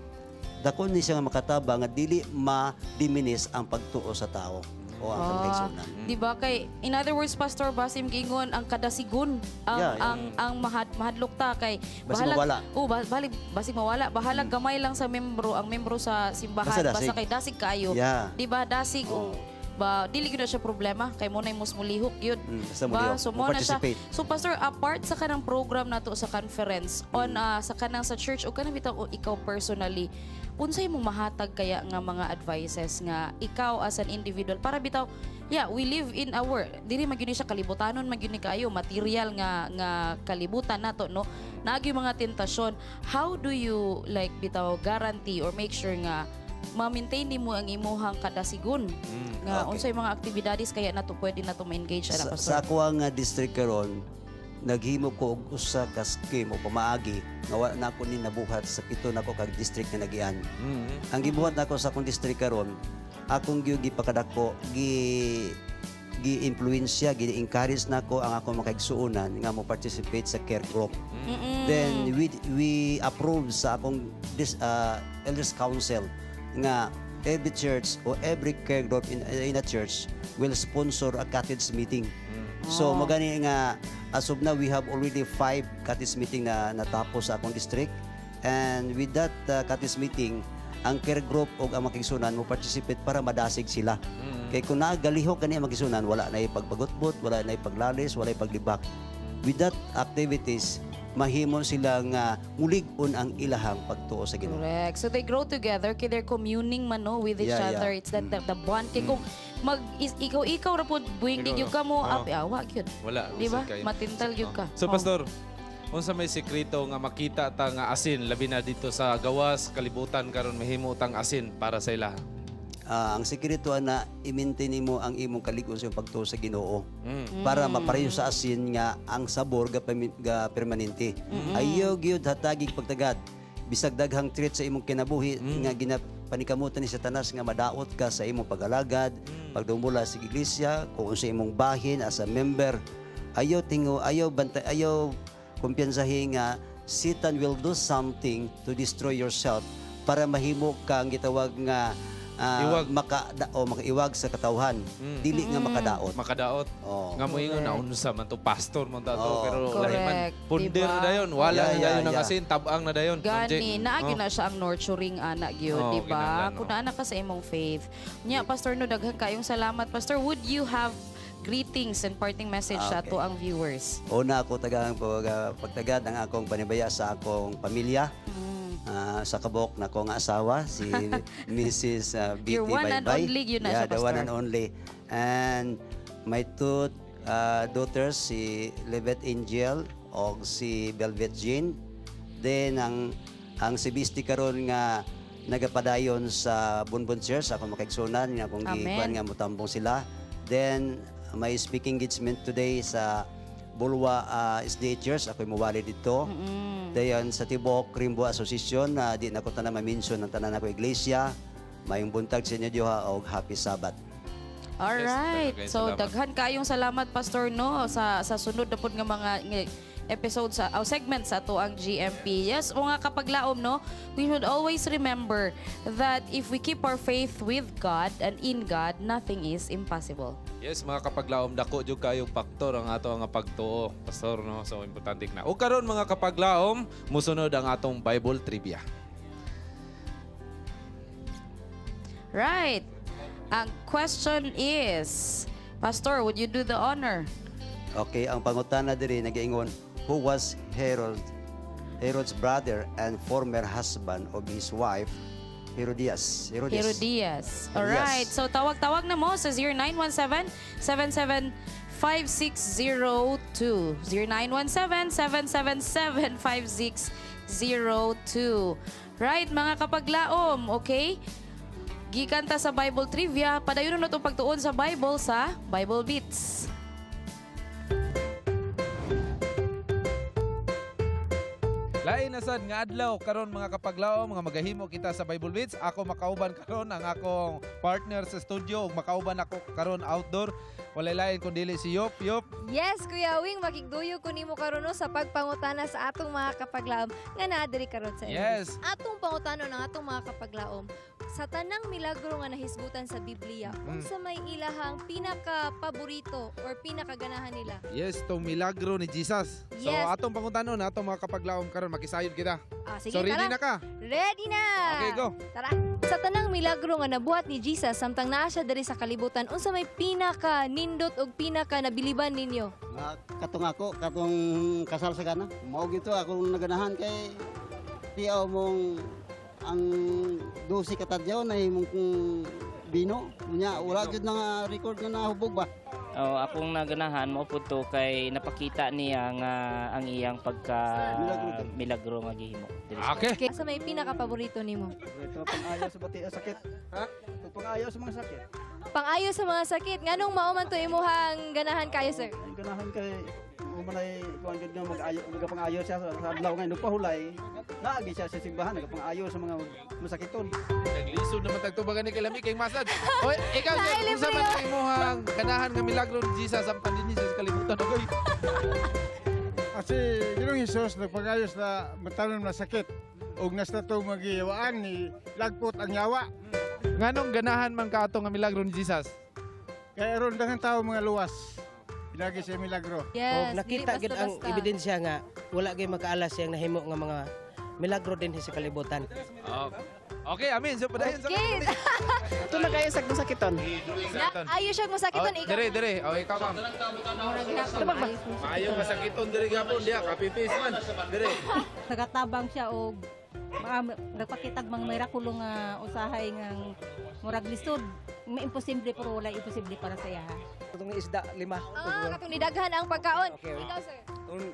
dako ni siya nga makataba nga dili ma-diminish ang pagtuo sa tao o ang Ah, kaigsunan. di ba kay, in other words, Pastor Basim, gingon ang kadasigon ang ang ang mahadlok ta kay Basig mawala. Oh, balig basig mawala, bahalag gamay lang sa membro, ang membro sa simbahan, Basta dasig. basta kay dasig kaayo. Di ba dasig o ba dili gyud na siya problema kay mo nay mas mulihok gyud. Basta Ba, mulihok, so mo na siya. mo-participate. So Pastor, apart sa kanang program nato sa conference on sa kanang sa church o kanang bitaw o ikaw personally, unsay mong mahatag kaya nga mga advices nga ikaw as an individual para bitaw, yeah, we live in our dili man gyud ni siya kalibutanon man gyud ni kaayo material nga nga kalibutan nato, no? Naagi mga tentasyon. How do you like bitaw guarantee or make sure nga ma-maintain nimo ang imuhang kadasigon nga unsay mga aktibidades kaya nato pwede nato ma-engage ana, Sa, Pastor? sa ako nga district karon, naghimo ko og usa ka scheme o pamaagi nga wa na ako ni nabuhat sa pito nako kag district nga nagian. Ang gibuhat nako sa akong district karon, akong gyud gipakadako, gi gi-influensya, gi-encourage nako ang akong mga kaigsuonan nga mo participate sa care group. Then we approve sa akong elders council nga every church or every care group in a church will sponsor a cottage meeting. So magani nga as of now we have already five cottage meeting na natapos sa akong district, and with that cottage meeting, ang care group o ang mga kaigsuonan mo participate para madasig sila. Kay kung nagalihok kani ang mga kaigsuonan, wala na ipagbagutbot, wala na ipaglalis, wala ipaglibak. With that activities, mahimo sila nga mulig-on ang ilahang pagtuo sa Ginoo. Correct. So they grow together kay they're communing man, no, with each other. It's that the bond kay kung mag is, ikaw ikaw ra pud buwing di Ikaw, gyud ka mo oo. up awa gyud. Wala. Di ba? Bisag kayo. Matintal gyud ka. So Oh. Pastor, unsa may sekreto nga makita ta nga asin labi na dito sa gawas kalibutan karon mahimo tang asin para sa ila? Ah, ang sekreto na i-maintain nimo ang imong kalig-on sa imong pagtuo sa Ginoo para mapareho sa asin nga ang sabor ga permanente. Ayaw gyud hatagig pagtagad bisag daghang threat sa imong kinabuhi nga ginapanikamutan ni Satanas nga madaot ka sa imong pag-alagad, pagdumula sa iglesia, kung unsa imong bahin as a member. Ayaw tingo, ayaw bantay, ayaw kumpiyansahi nga Satan will do something to destroy yourself para mahimo ka ang gitawag nga Iwag. maka o makaiwag sa katawhan, dili nga makadaot. Makadaot. Oh. Nga mo ingon na unsa man to, pastor man ta to, pero lahi man punder Diba? na dayon, wala na dayon ang asin, tabang na dayon. Ma'am J. Gani, naa gyud na siya ang nurturing ana gyud, Oh, di ba? kinahanglan, Kung oh. naa na ka sa imong faith. Nya, Pastor, no, daghan kayong salamat. Pastor, would you have greetings and parting message sa ato ang viewers? Una ako tagang pagtagad ang akong panibaya sa akong pamilya. Sa kabok na akong asawa, si Mrs. BT Your one and Baybay. only yun na Yeah, siya, the one Pastor. and only. And my two daughters, si Levet Angel o si Velvet Jean. Then ang si Bisti karon nga nagapadayon sa Bunbun Church, akong makaigsunan nga akong Amen. gikuan nga mutambong sila. Then may speaking engagement today sa Bulwa SDA Church, ako'y muwali dito. Dayon sa Tibok Rimbo Association, na di na ko tanan ma-mention ang tanan ako iglesia. Mayong buntag sa inyo diha og happy Sabbath. All Yes, right. daghan So salamat. daghan kayong salamat, Pastor, no, sa sunod na pud nga mga nga episode sa o segment sa ato ang GMP. Yes, mga kapaglaom, no, we should always remember that if we keep our faith with God and in God, nothing is impossible. Yes, mga kapaglaom, dako jud kayong faktor ang ato nga pagtuo, pastor, no? So importante na. O karon, mga kapaglaom, musunod ang atong Bible trivia. Right. Ang question is, Pastor, would you do the honor? Okay, ang pangutana diri nagaingon, who was Herod's brother and former husband of his wife Herodias? Herodias. Herodias. All right. Herodias. So tawag-tawag na mo sa 0917 77 5602. 0917 777 5602. Right, mga kapaglaom, okay? Gikan ta sa Bible Trivia, padayon na itong pagtuon sa Bible sa Bible Beats. Lain na sad nga adlaw karon, mga kapaglaom, mga magahimo kita sa Bible Beats. Ako makauban karon ang akong partner sa studio ug makauban ako karon outdoor. Walay lain kun dili si Yop Yop. Yes, Kuya Wing, makigduyo ko nimo karon, no, sa pagpangutana sa atong mga kapaglaom nga naa diri karon sa Yes. Atong pangutanon ang atong mga kapaglaom sa tanang milagro nga nahisgutan sa Biblia, unsa may ilahang pinaka paborito or pinakaganahan nila? Yes, tong milagro ni Jesus. So atong pangutanon atong mga kapaglaom karon, makisayod kita. Ah, sige, So ready tara. na ka? Ready na! Okay, go. Tara. Sa tanang milagro nga nabuhat ni Jesus samtang naa siya diri sa kalibutan, unsa may pinaka nindot og pinaka nabiliban ninyo? Ah, katong ako, katong kasal sa Kana. Mao gito akong naganahan kay tiyaw mong ang 12 katadyaw na imong kung bino. Unya wala gyud na nga record nga nahubog ba. Oh, akong naganahan mo pud to kay napakita niya nga ang iyang pagka milagro nga gihimo diri sa Okay. Asa may pinaka paborito nimo? Ito pang-ayaw sa bati sakit. Ha? Pang-ayaw sa mga sakit. Pang-ayo sa mga sakit. Nganong mao man to imuhang ganahan kayo, sir? Ang ganahan kay umanay kuan gyud nga mag-ayo magapang-ayo siya sa adlaw nga nagpahulay. Naagi siya sa simbahan nagapang-ayo sa mga masakiton. Naglisod naman tagtubagan ni Kalami kay masad. Oy, ikaw sir, Nailibre unsa man yun. ang imuhang ganahan nga milagro ni Jesus samtang dinhi sa kalibutan? Okay. Kasi Ginoong Hesus nagpagayos na matanom na sakit ug nasta to magiyawaan ni lagpot ang yawa. Nganong ganahan man ka ato nga milagro ni Jesus? Kay aron daghan tao mga luwas. Pinagi siya milagro. Yes, Og nakita dili gid ang basta-basta. ebidensya nga wala gyud makaalas siyang nahimo nga mga milagro din sa kalibutan. Okay, amin. So padayon sa Okay. Ito na kayo sa sakiton. Ayo siya masakiton Oh, ikaw. Dire, dire. Oh, ikaw, ma'am. Maayo masakiton dire gapon diha, kapipis man. Dire. Nagatabang siya og nagpakitag mga mirakulo nga usahay nga murag lisod. May imposible pero wala imposible para sa iya. Itong isda, lima. Ah, katong nidaghan ang pagkaon. Okay. Ikaw, sir.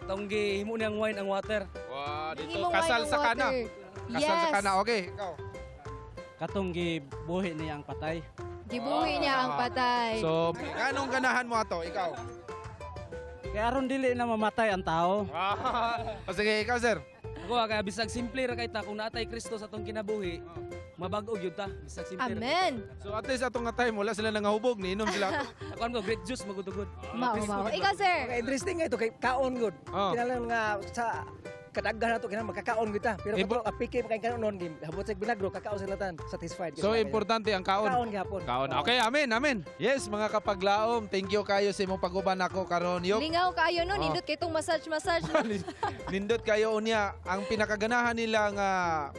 Tong gihimo niyang wine ang water. Wow, dito Gihimong kasal wine ang sa kana. water. Kasal sa Yes. kana. Okay, ikaw. Katong gibuhi niya ang patay. Gibuhi niya ang patay. So, nganong ganahan mo ato? Ikaw. Kaya aron dili na mamatay ang tao. O sige, ikaw, sir. Ako ah, kaya bisag simple ra kay ta kung naatay Kristo sa atong kinabuhi, mabag-o gyud ta. Bisag simple. ra kay ta. Amen. So at least atong nga time wala sila nangahubog, niinom sila. Ako ko great juice magudugod. Mao, mao. Ikaw, sir. Okay, interesting nga ito kay kaon gud. Oh. Kinahanglan nga sa kadaghan nato kinahanglan makakaon gud ta. Pero kato apike pa kay kanon game. Habot sa milagro kakaon sila tan satisfied. So importante ang kaon. Kaon gihapon. Kaon. Okay, amen, amen. Yes, mga kapaglaom, thank you kayo sa imong pag-uban ako karon. Yok. Lingaw kaayo no, Oh. nindot kay tong massage massage. No? Nindot kayo unya ang pinakaganahan nila nga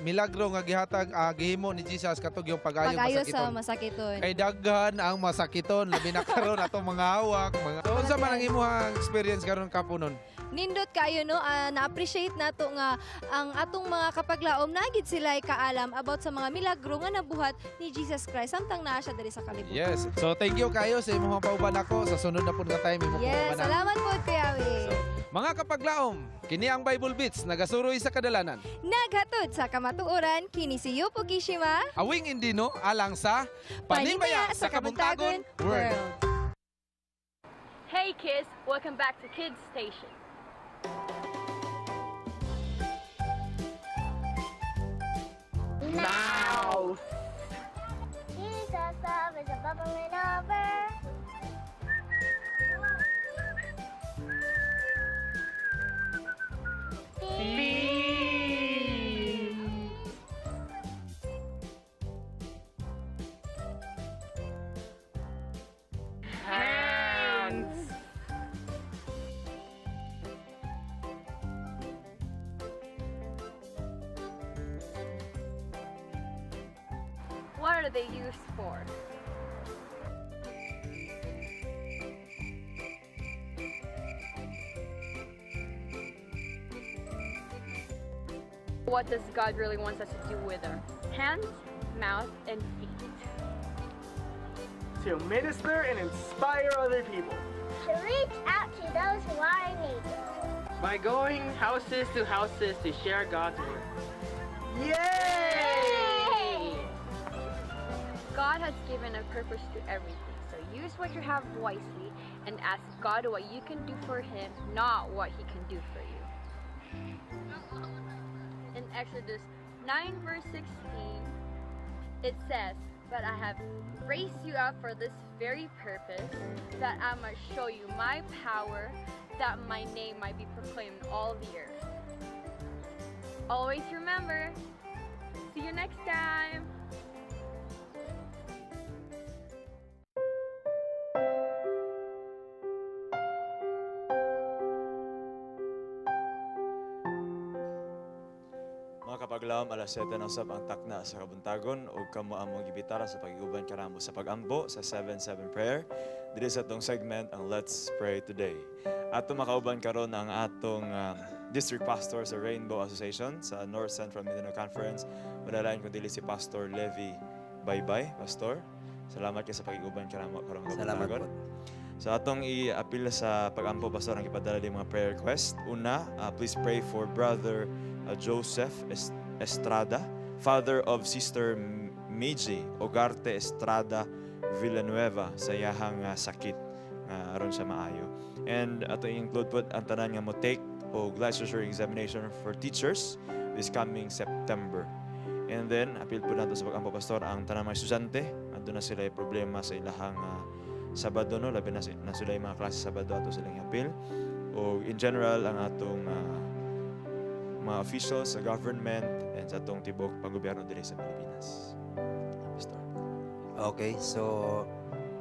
milagro nga gihatag gihimo ni Jesus katog yung pag-ayo Pag-ayo sa masakiton. masakiton. Kay daghan ang masakiton, labi na karon atong mga hawak, mga. So unsa man ang imong experience karon kapunon? Nindot kayo no, na-appreciate nato nga ang atong mga kapaglaom naagid sila kaalam about sa mga milagro nga nabuhat ni Jesus Christ samtang naa siya diri sa kalibutan. Yes. So thank you kayo sa imong pauban ako sa sunod na pud nga time imong Yes, paubanan. salamat po Kuya Wing. Mga kapaglaom, kini ang Bible Beats nagasuroy sa kadalanan. Naghatod sa kamatuoran kini si Yupo Kishima. Awing Indino alang sa Panimbaya sa Kabuntagon World. Hey kids, welcome back to Kids Station. Mouse. Jesus' love is a bubbling over. What are they used for? What does God really want us to do with our hands, mouth, and feet? To minister and inspire other people. To reach out to those who are in need. By going houses to houses to share God's word. Yay! God has given a purpose to everything, so use what you have wisely and ask God what you can do for Him, not what He can do for you. In Exodus 9, verse 16, it says, "But I have raised you up for this very purpose, that I might show you my power, that my name might be proclaimed in all the earth." Always remember, see you next time! Mga kapaglaom, alas 7 na usab ang takna sa kabuntagon ug kamo among gibitara sa pag-uban kanamo sa pag-ampo sa 7-7 prayer. Diri sa atong segment ang Let's Pray Today. Ato makauban karon ang atong district pastor sa Rainbow Association sa North Central Mindanao Conference. Wala lain kundi si Pastor Levi Baybay. Pastor, salamat kay sa pag-uban kanamo karong Salamat kabuntagon. Sa atong i-apil sa pag-ampo, Pastor, ang ipadala din mga prayer request. Una, please pray for Brother Joseph Estrada, father of Sister Meiji Ogarte Estrada Villanueva sa iyahang sakit nga aron siya maayo. And ato i-include po ang tanan nga mo take og licensure examination for teachers this coming September. And then, apil po nato sa pag-ampo, Pastor, ang tanan mga estudyante, aduna sila problema sa ilahang Sabado, no, labi na, na sila yung mga klase Sabado, ato silang apil. O in general, ang atong mga officials sa government and sa atong tibok panggobyerno diri sa Pilipinas. Pastor. Okay, so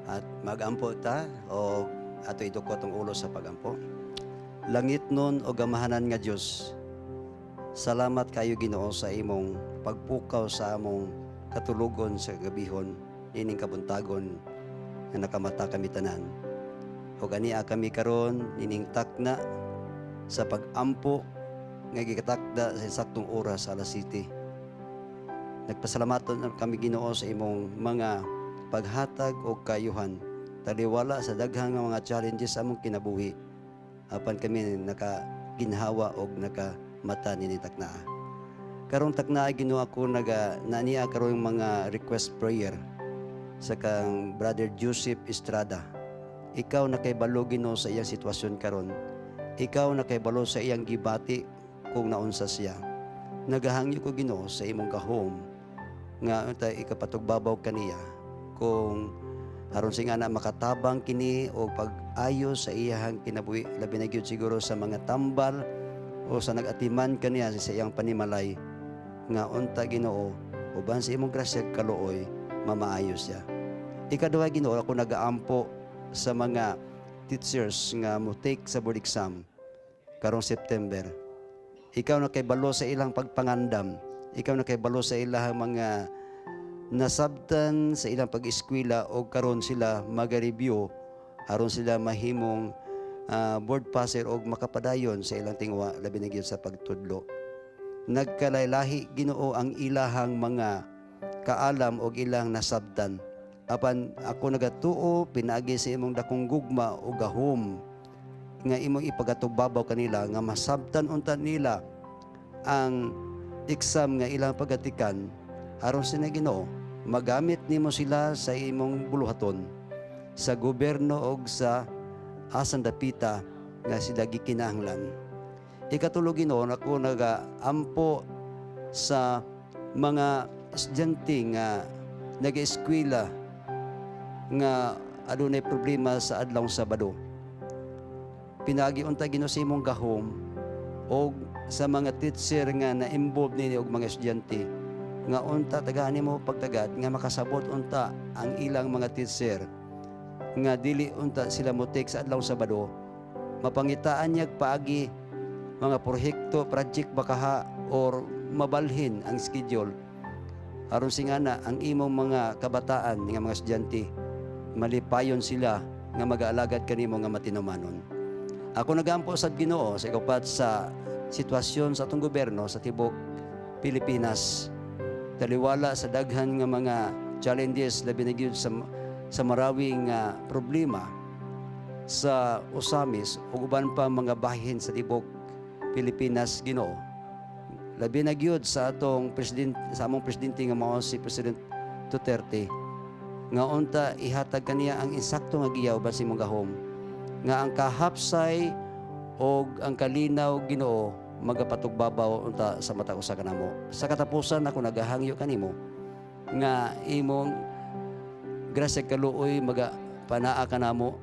at magampo ta o ato idukot ang ulo sa pagampo. Langit nun o gamahanan nga Dios. Salamat kayo Ginoo sa imong pagpukaw sa among katulugon sa gabihon ining kabuntagon nga nakamata kami tanan. O ania kami karon nining takna sa pagampo nga gikatakda sa saktong oras sa alas 7. Nagpasalamatan kami Ginoo sa imong mga paghatag o kayuhan taliwala sa daghang nga mga challenges sa among kinabuhi, apan kami nakaginhawa og nakamata nini taknaa. Karong taknaa Ginoo, ako naga naniya karon mga request prayer sa kang Brother Joseph Estrada. Ikaw na kay balo Ginoo sa iyang sitwasyon karon. Ikaw na kay balo sa iyang gibati kung naunsa siya. Nagahangyo ko Ginoo sa imong gahom nga unta ikapatugbabaw kaniya kung aron sing ana makatabang kini o pag-ayo sa iyahang kinabuhi, labi na gyud siguro sa mga tambal o sa nag-atiman kaniya sa iyang panimalay, nga unta Ginoo uban sa imong grasya ug kaluoy mamaayo siya. Ikaduha Ginoo, ako nagaampo sa mga teachers nga mo take sa board exam karong September. Ikaw na kay balo sa ilang pagpangandam. Ikaw na kay balo sa ilang mga nasabtan sa ilang pag-eskwela o karon sila maga-review aron sila mahimong board passer og makapadayon sa ilang tingwa, labi na gyud sa pagtudlo. Nagkalaylahi Ginoo ang ilahang mga kaalam og ilang nasabtan. Apan ako nagatuo pinaagi sa imong dakong gugma o gahom nga imong ipagatubabaw kanila nga masabtan unta nila ang exam nga ilang pagatikan aron sila Ginoo magamit nimo sila sa imong buluhaton sa gobyerno og sa asan dapita nga sila gikinahanglan. Ikatulo Ginoo, ako nagaampo sa mga estudyante nga nag-eskwela nga adunay problema sa adlaw Sabado. Pinaagi unta Ginoo sa imong gahom og sa mga teacher nga na-involve nini og mga estudyante nga unta tagaan nimo pagtagad nga makasabot unta ang ilang mga teacher nga dili unta sila mo take sa adlaw Sabado, mapangitaan niya paagi mga proyekto, project bakaha or mabalhin ang schedule Aron singana ang imong mga kabataan nga mga estudyante malipayon sila nga mag-aalagad kanimo nga matinumanon. Ako nagampo sa Ginoo sa ikapat sa sitwasyon sa atong gobyerno sa tibok Pilipinas. Taliwala sa daghan nga mga challenges, labi na gyud sa Marawi nga problema sa Ozamis ug uban pa mga bahin sa tibok Pilipinas, Ginoo. Labi na gyud sa atong president, sa among presidente nga mao si President Duterte, nga unta ihatag kaniya ang insakto nga giya uban sa imong gahom, nga ang kahapsay og ang kalinaw, Ginoo, magapatugbabaw unta sa matag usa kanamo. Sa katapusan, ako nagahangyo kanimo nga imong grasya kaluoy maga panaa kanamo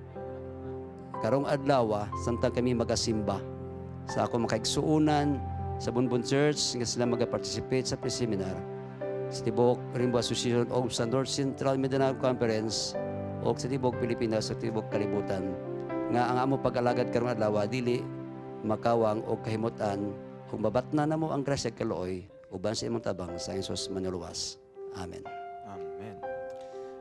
karong adlaw samtang kami magasimba sa ako makaigsuonan sa Bonbon Church nga sila maga-participate sa pre-seminar sa tibok Rainbow Association og sa North Central Mindanao Conference og sa tibok Pilipinas, sa tibok kalibutan, nga ang amo pag-alagad karong adlaw dili makawang og kahimutan ug mabatna namo ang grasya kaluoy uban sa imong tabang sa Jesus manuluwas. Amen. Amen.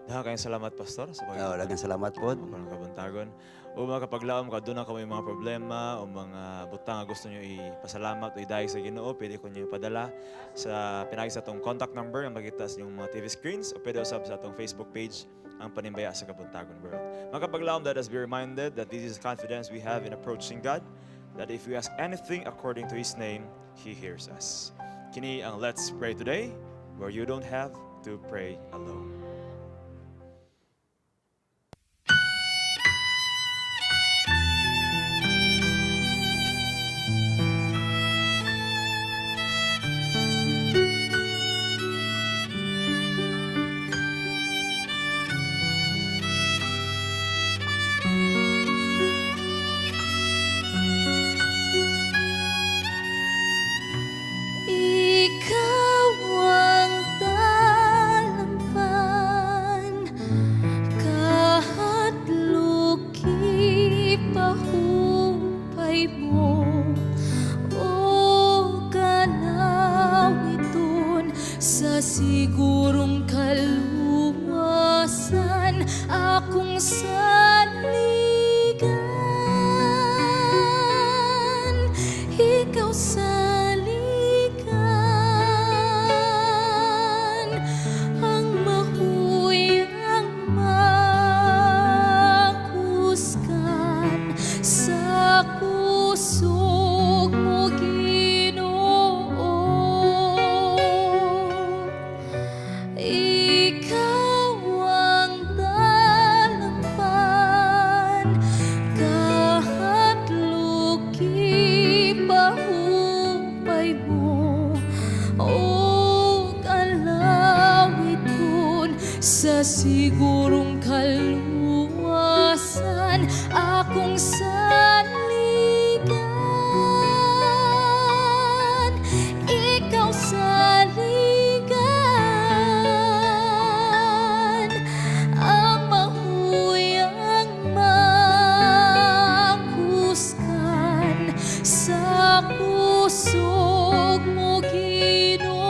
Daghang kayong salamat, Pastor, sa pag Oh, daghang salamat pod. Karong kabuntagon. O mga kapaglaom, kung aduna kamo mga problema o mga butang nga gusto nyo ipasalamat o idayeg sa Ginoo, pwede ko nyo ipadala sa pinagi sa atong contact number nga makita sa inyong mga TV screens o pwede usab sa atong Facebook page, ang Panimbaya sa Kabuntagon World. Mga kapaglaom, let us be reminded that this is confidence we have in approaching God, that if we ask anything according to His name, He hears us. Kini ang Let's Pray Today, where you don't have to pray alone. Ikaw ang talampan, kahadlok ipahupay mo, o kalawiton sa sigurong kaluwasan, akong saligan. Ikaw saligan, ang mahuyang makusgan sa kusog mo, Ginoo. Ikaw ang talampan, kahadlok ipahupay mo, o kalawiton sa sigurong kaluwasan, akong saligan. Ikaw saligan, ang mahuyang makusgan sa kusog mo, Ginoo.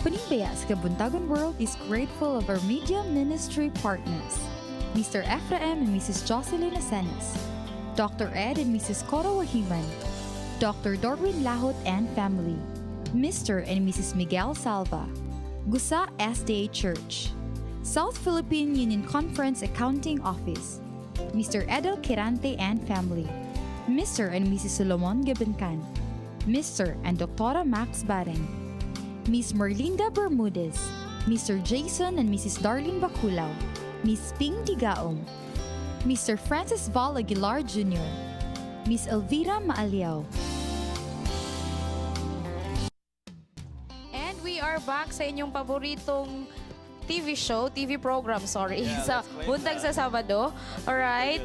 Panimbaya sa Kabuntagon World is grateful of our media ministry partners, Mr. Ephraim and Mrs. Jocelyn Asenas, Dr. Ed and Mrs. Cora Wahiman, Dr. Dorwin Lahot and family, Mr. and Mrs. Miguel Salva, Gusa SDA Church, South Philippine Union Conference Accounting Office, Mr. Edel Quirante and family, Mr. and Mrs. Solomon Gabincan, Mr. and Dr. Max Bareng, Miss Merlinda Bermudez, Mr. Jason and Mrs. Darlene Baculao, Miss Ping Digaong, Mr. Francis Val Aguilar Jr., Miss Elvira Maaliao. And we are back sa inyong paboritong TV show, TV program, sorry. Yeah, Sa let's claim Buntag that. sa Sabado. Alright.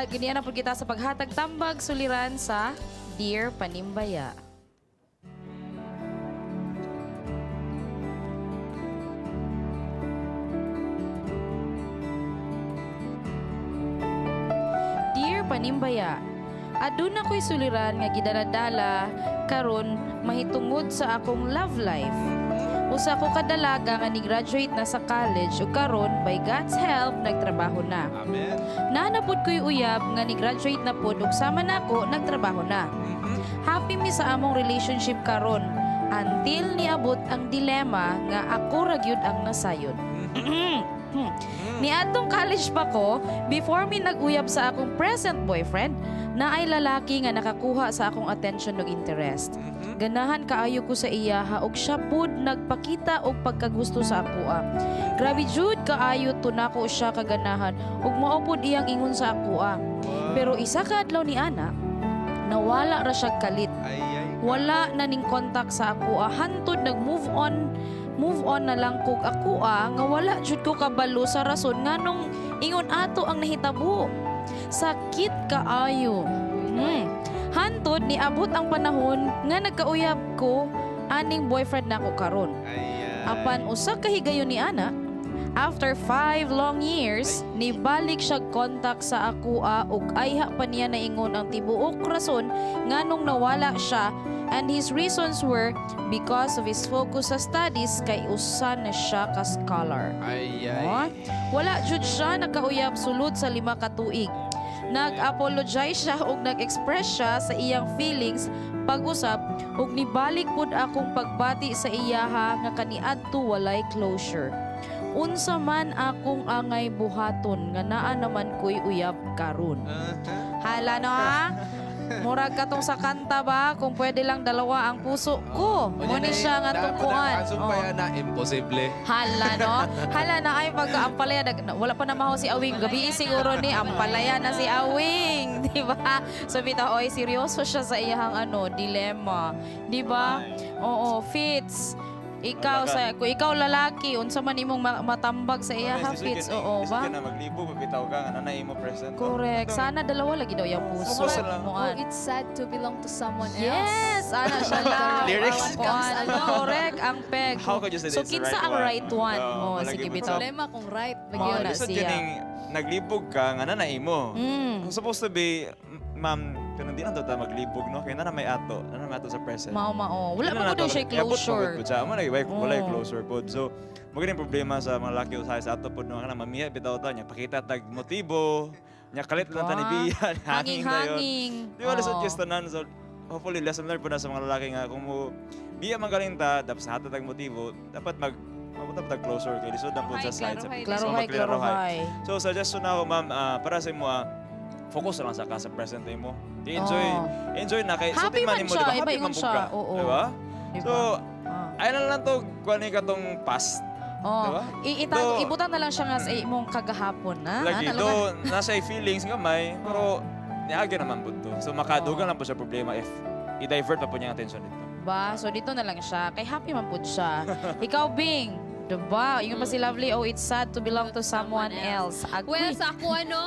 Ganyan na po kita sa paghatag tambag suliran sa Dear Panimbaya. Dear Panimbaya, aduna ko'y suliran nga gidaladala karon mahitungod sa akong love life. Usa ko kadalaga nga ni-graduate na sa college ug karon by God's help nagtrabaho na. Amen. Naa na pod ko'y uyab nga ni-graduate na pod ug sama nako nagtrabaho na. Happy mi sa among relationship karon until niabot ang dilema nga ako ra gyud ang nasayod. Niadtong college pa ko, before mi nag-uyab sa akong present boyfriend, naay lalaki nga nakakuha sa akong attention ug interest. Ganahan kaayo ko sa iyaha ug siya pud nagpakita og pagkagusto sa akoa. Grabe jud kaayo tunako siya kaganahan ug mao pud iyang ingon sa akoa. Pero isa ka adlaw ni ana, nawala ra siya kalit. Wala na ning contact sa akoa hantod nag-move on move on na lang kog akoa nga wala jud ko kabalo sa rason nganong ingon ato ang nahitabo. Sakit kaayo. Hantod niabot ang panahon nga nagkauyab ko aning boyfriend nako karon. Apan usa ka higayon ni ana, after 5 long years, nibalik siya contact sa akoa ug ayha pa niya naingon ang tibuok rason nganong nawala siya, and his reasons were because of his focus sa studies kay usa na siya ka scholar. Ay, Oh, ay. wala jud siya nakauyab sulod sa 5 ka tuig. Nag-apologize siya ug nag-express siya sa iyang feelings pag-usap ug nibalik pud akong pagbati sa iyaha nga kaniadto walay closure. Unsa man akong angay buhaton nga naa naman ko'y uyab karon. Hala no ha? Murag katong sa kanta ba kung pwede lang dalawa ang puso ko. Mo ni siya nga tungkuan. Sumpay na imposible. Hala no. Hala na ay pagka ampalaya wala pa na maho si Awing. Gabi siguro ni ampalaya na si Awing, di ba? So bitaw oy seryoso siya sa iyang ano dilema, di ba? Oo, Fitz. Ikaw Wala ka. sa kung ikaw lalaki unsa man imong matambag sa iya ha, Fitz? Oo ba? Sige na maglibog, mabitaw ka nga na imo present. Correct. Sana dalawa lagi daw yung puso. Focus lang. Muan. Oh, it's sad to belong to someone else. Yes, ana siya lang. Lyrics. Ang kuan. Correct, ang peg. How could you say So that it's the kinsa right ang one? right one? Oo, Oh, malagi sige mo bitaw. Problema kung right. Mao Magyun. na Lisod siya. kining naglibog ka nga na imo. Supposed to be, ma'am, kanang di na to ta maglibog no kay na may ato, na may ato sa present. Mao mao. Wala Di pa na ko daw nato- siya Iabot pa closure. gud po siya. Mo lagi walay Oo. closure pod. So, mo gani problema sa mga laki usahay sa ato pod no kanang mamiya bitaw ta nya pakita tag motibo, nya kalit lang ta ni Ba? biya, hanging dayon. Hanging-hanging. Di ba lisod Oo. just tanan. So, hopefully lesson learned po na sa mga lalaki nga kung mo biya man galing ta dapat sa hatag tag motibo, dapat mag mapunta pa tag closure kay lisod na po sa side sa Klarohay, So, magklarohay. klarohay. So suggestion na ako ma'am, para sa imo focus lang sa ka sa present mo. Enjoy, enjoy na kay Happy sulti man nimo, siya, di ba? iba Happy ingon man pud siya, ka, oo. di ba? Diba? So, ay na lang to kuan ni katong past. Oh, Diba? itago, Do- ibutang na lang siya nga sa imong kagahapon, ha? Lagi Ano do lang? nasa feelings gamay, pero niagi naman pud to. So makadugang lang po siya problema if i-divert pa po niya ang attention dito. Ba, so dito na lang siya. Kay happy man pud siya. Ikaw, Bing, diba? Yung pa si Lovely, oh, it's sad to belong to someone else. Agree. Well, sa ako ano,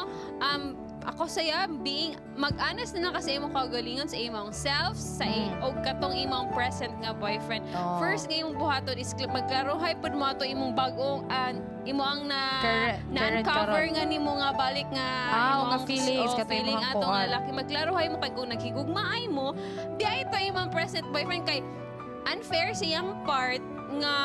ako saya being mag-honest na lang kasi imong kaugalingon sa imong self, sa o katong imong present nga boyfriend. Oh. First nga imong buhaton is magklarohay pud mo ato imong bagong imo ang na Current na-uncover karon. nga nimo nga balik nga Ah, imong nga feelings, oh, kato feeling imong ato nga kuan. lalaki. Magklarohay mo kay kung naghigugmaay mo, di ay to imong present boyfriend kay unfair sa iyang part nga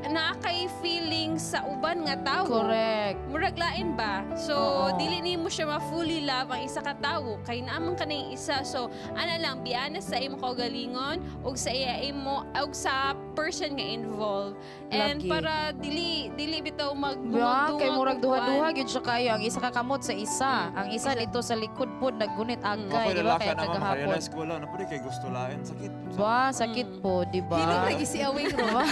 naa kay feeling sa uban nga tawo. Correct. Murag lain ba? So dili nimo siya ma-fully love ang isa ka tawo kay naa man kaning isa. So ana lang, be honest sa imong kaugalingon ug sa iya imo ug sa person nga involved. And Lagi. para dili dili bitaw Ba, magdungag kay murag duha-duha gyud siya kayo. Ang isa ka kamot sa isa, ang isa dito sa likod pod naggunit agay, Ako'y di ba? lalaki Kaya naman, kagahapon. makarealize ko wala. Napudi kay gusto lain. Sakit. Ba, sakit po, di ba? Hilom lagi si Awing ron.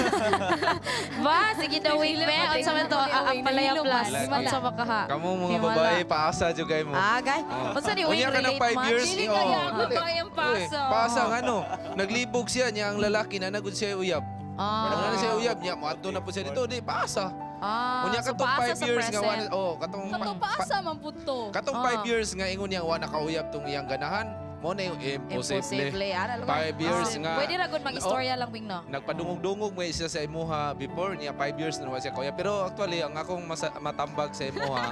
Ba, sige daw wing Nahilom me. pa, Unsa man to? nahilom Ang ni Palaya Awing. Plus. Lagi. Unsa makaha? Kamu mga Himala. babae, paasa jud kay mo. Ah, gay. Oh. Unsa ni wing Unya ka ng relate 5 man? years. Dili oh, kaya ang dili. babae ang pasa. Eh, paasa nga no. Naglibog siya niya ang lalaki na nagud siya uyab. Ah. Wala na siya uyab niya, moadto na po siya dito, di paasa. Ah, Unya so katong paasa 5 sa years nga present. wa oh, katong Kato paasa man pud to. katong 5 years nga ingon niya wa nakauyab tong iyang ganahan, mo na yung imposible. Imposible. Ana lang. 5 years nga. Pwede ra gud mag-istorya lang wing no. Nagpadungog-dungog may siya sa imuha before niya 5 years na wa siya kauya. Pero actually ang akong matambag sa imuha,